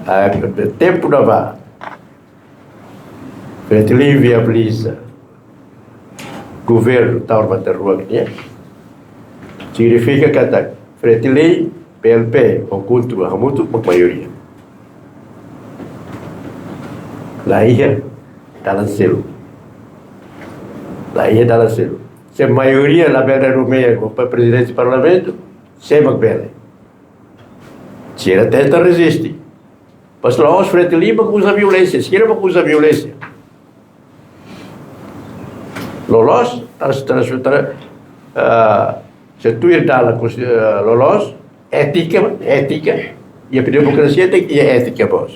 ah, tempu ne'ebá Fretilin viabiliza governu Taur Matan Ruak nian, signifika katak Fretilin, P L P, ho KHUNTO hamutuk mak maioria. La iha dalan seluk. La iha dalan seluk. Se maioria labele nomeia ho pa-, prezidente parlamentu, sé mak bele? Sira tenta reziste. Mas la'ós Fretilin mak uza violénsia, sira mak uza violénsia. Loloos, trans-, trans-, tra-, ah, se tuir dalan konsti-, ah, loloos, étika, étika, iha demokrasia tenke iha étika mós.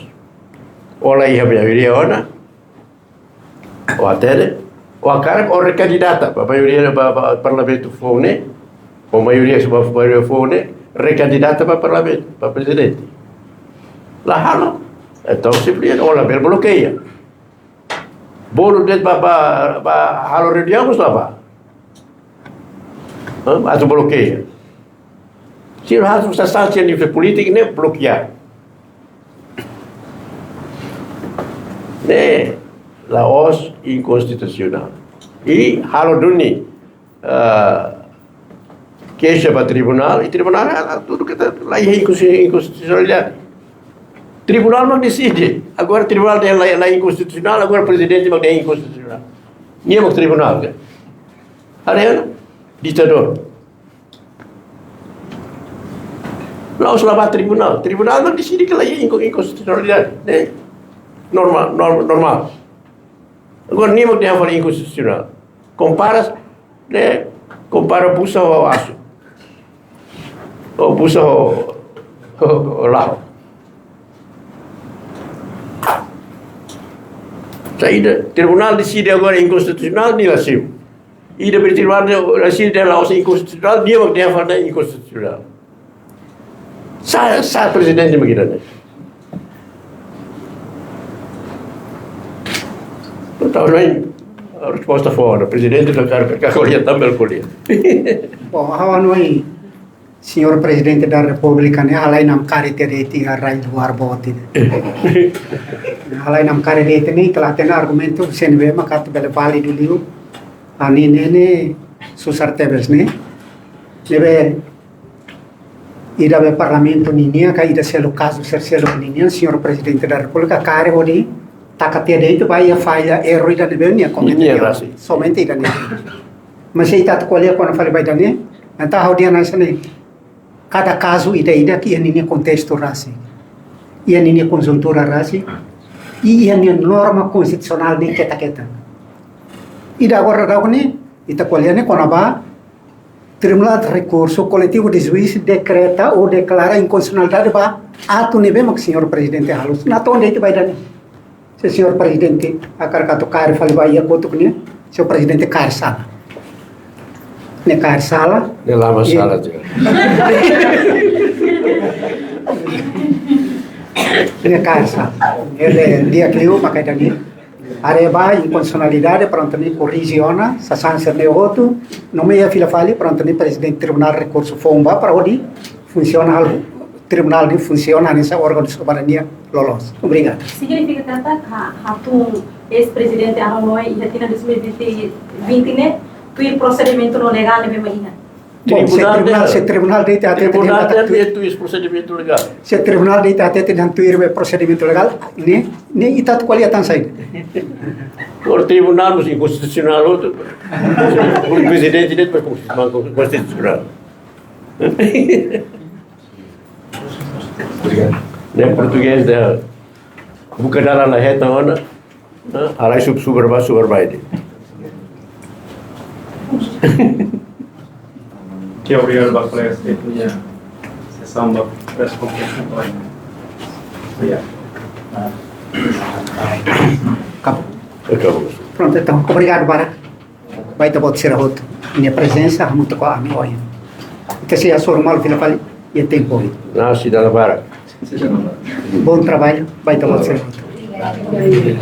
Ó la iha maioria ona, ó hatene, ó hakarak ó rekandidata ba maioria ba, ba parlamentu foun ne'e, ou maioria, se ba maioria foun ne'e, rekandidata ba parlamentu, ba prezidente. La halo, entaun simplesmente ó labele blokeia. Bolu de'it ba, ba, ba halo reuniaun, mas la bá. Hã? Atu blokeia. Sira halo sasán sira-nia fé polítika ne'e blokeia. Ne'e la'ós inkonstitusionál. I halo duni, ah, keixa ba tribunál, i tribunál, ah, hatudu katak la iha inkonsti-, inkonstitusionalidade. Tribunál mak deside. Agora tribunál dehan la, la inkonstitusionál, agora prezidente mak dehan inkonstitusionál. Nia mak tribunál, kan? Haree ona, ditadór. La'ós la'o ba tribunál. Tribunál mak deside katak iha inko-, inkonstitusionalidade, ne'e? Norma-, norma-, normál. Agora, nia mak dehan fali inkonstitusionál. Kompara, ne'e, kompara busa ho asu. Ou busa ho, ho, ho la'o. Saida, tribunál deside agora inkonstitusionál, nia la simu. Ida be tribunál deside la'ós inkonstitusionál, nia mak dehan fali inkonstitusionál. Sá, sá prezidente mak ida-ne'e? Entaun, ne'e, a resposta foin, prezidente da Repúblika ko'alia, tanba ko'alia. Bom, ha'u hanoin, señór Prezidente da Repúblika ne'e halai namkari tiha de'it iha rai-luar boot ida. Halai namkari de'it ne'e, ita la hatene argumentu, se ne'ebé mak atu bele válidu liu. Ha'u-nia ne'e, ne'e susar tebes ne'e. Ne'ebé ida be Parlamentu ninian, ka ida seluk kazu sira seluk ninian, señór Prezidente da Repúblika kaer hodi taka tiha de'it ba iha falla, erru ida ne'ebé nia komete. Nia rasik. Somente ida-ne'e. Mas se ita atu ko'alia kona-ba fali ba ida-ne'e, entaun ha'u dehan hanesan ne'e. Kada kazu ida-idak iha ninia kontestu rasik, iha ninia konjuntura rasik, i iha nia norma konstitusionál ne'e ketak-ketak. Ida agora daudaun ne'e, ita ko'alia ne'e kona-ba Tribunál Rekursu Koletivu de Juís dekreta ou deklara inkonstitusionalidade ba atu ne'ebé mak señór Prezidente halo. Natoon de'it ba ida-ne'e. Se señór Prezidente hakarak atu kaer fali ba iha kotuk ne'e, señór Prezidente kaer sala. Ne'e kaer sala. Ne'e la mak sala, señór. Ne'e kaer sala. Ne'e di'ak liu mak ida-ne'e. Haree ba inkonstitusionalidade, prontu ne'e korrije ona, sasán sira-ne'e hotu, nomeia fila fali, prontu ne'e Prezidente Tribunál Rekursu foun ba para hodi funsiona halo tribunál ne'e funsiona hanesan órgaun de soberania loloos. Obrigadu. Signifika katak, ha, hatún eis-prezidente Arnoe iha tinan dois mil e vinte, vinte ne'e, tuir prosedimentu no legál ne'ebé mak iha? Bom, se tribunál, se tribunál de'it hatete, tribunál dehan katak tuir, tuir prosedimentu legál. Se tribunál de'it hatete dehan tuir be prosedimentu legál, ne'e, ne'e ita atu ko'alia tan saida? Agora tribunál mós inkonstitusionál, outro. Prezidente de'it mós konstitusionál. Ne'e portugés dehan, buka dalan la hetan ona, ah, halai sub-, subar ba, subar ba de'it. Oke, obrigadu ba kolega, ita iha sesaun ba press conference ohin. Obrigadu. Acabou. Acabou. Prontu, entaun, obrigadu barak ba ita-boot sira hotu nia prezensa hamutuk ho ami ohin. Ita sei hasoru malu fila fali iha tempu oin. Nah, seidauk barak. Bom trabalho, ba ita-boot sira hotu.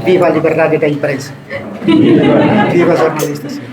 Viva a liberdade da imprensa. Viva jornalistas.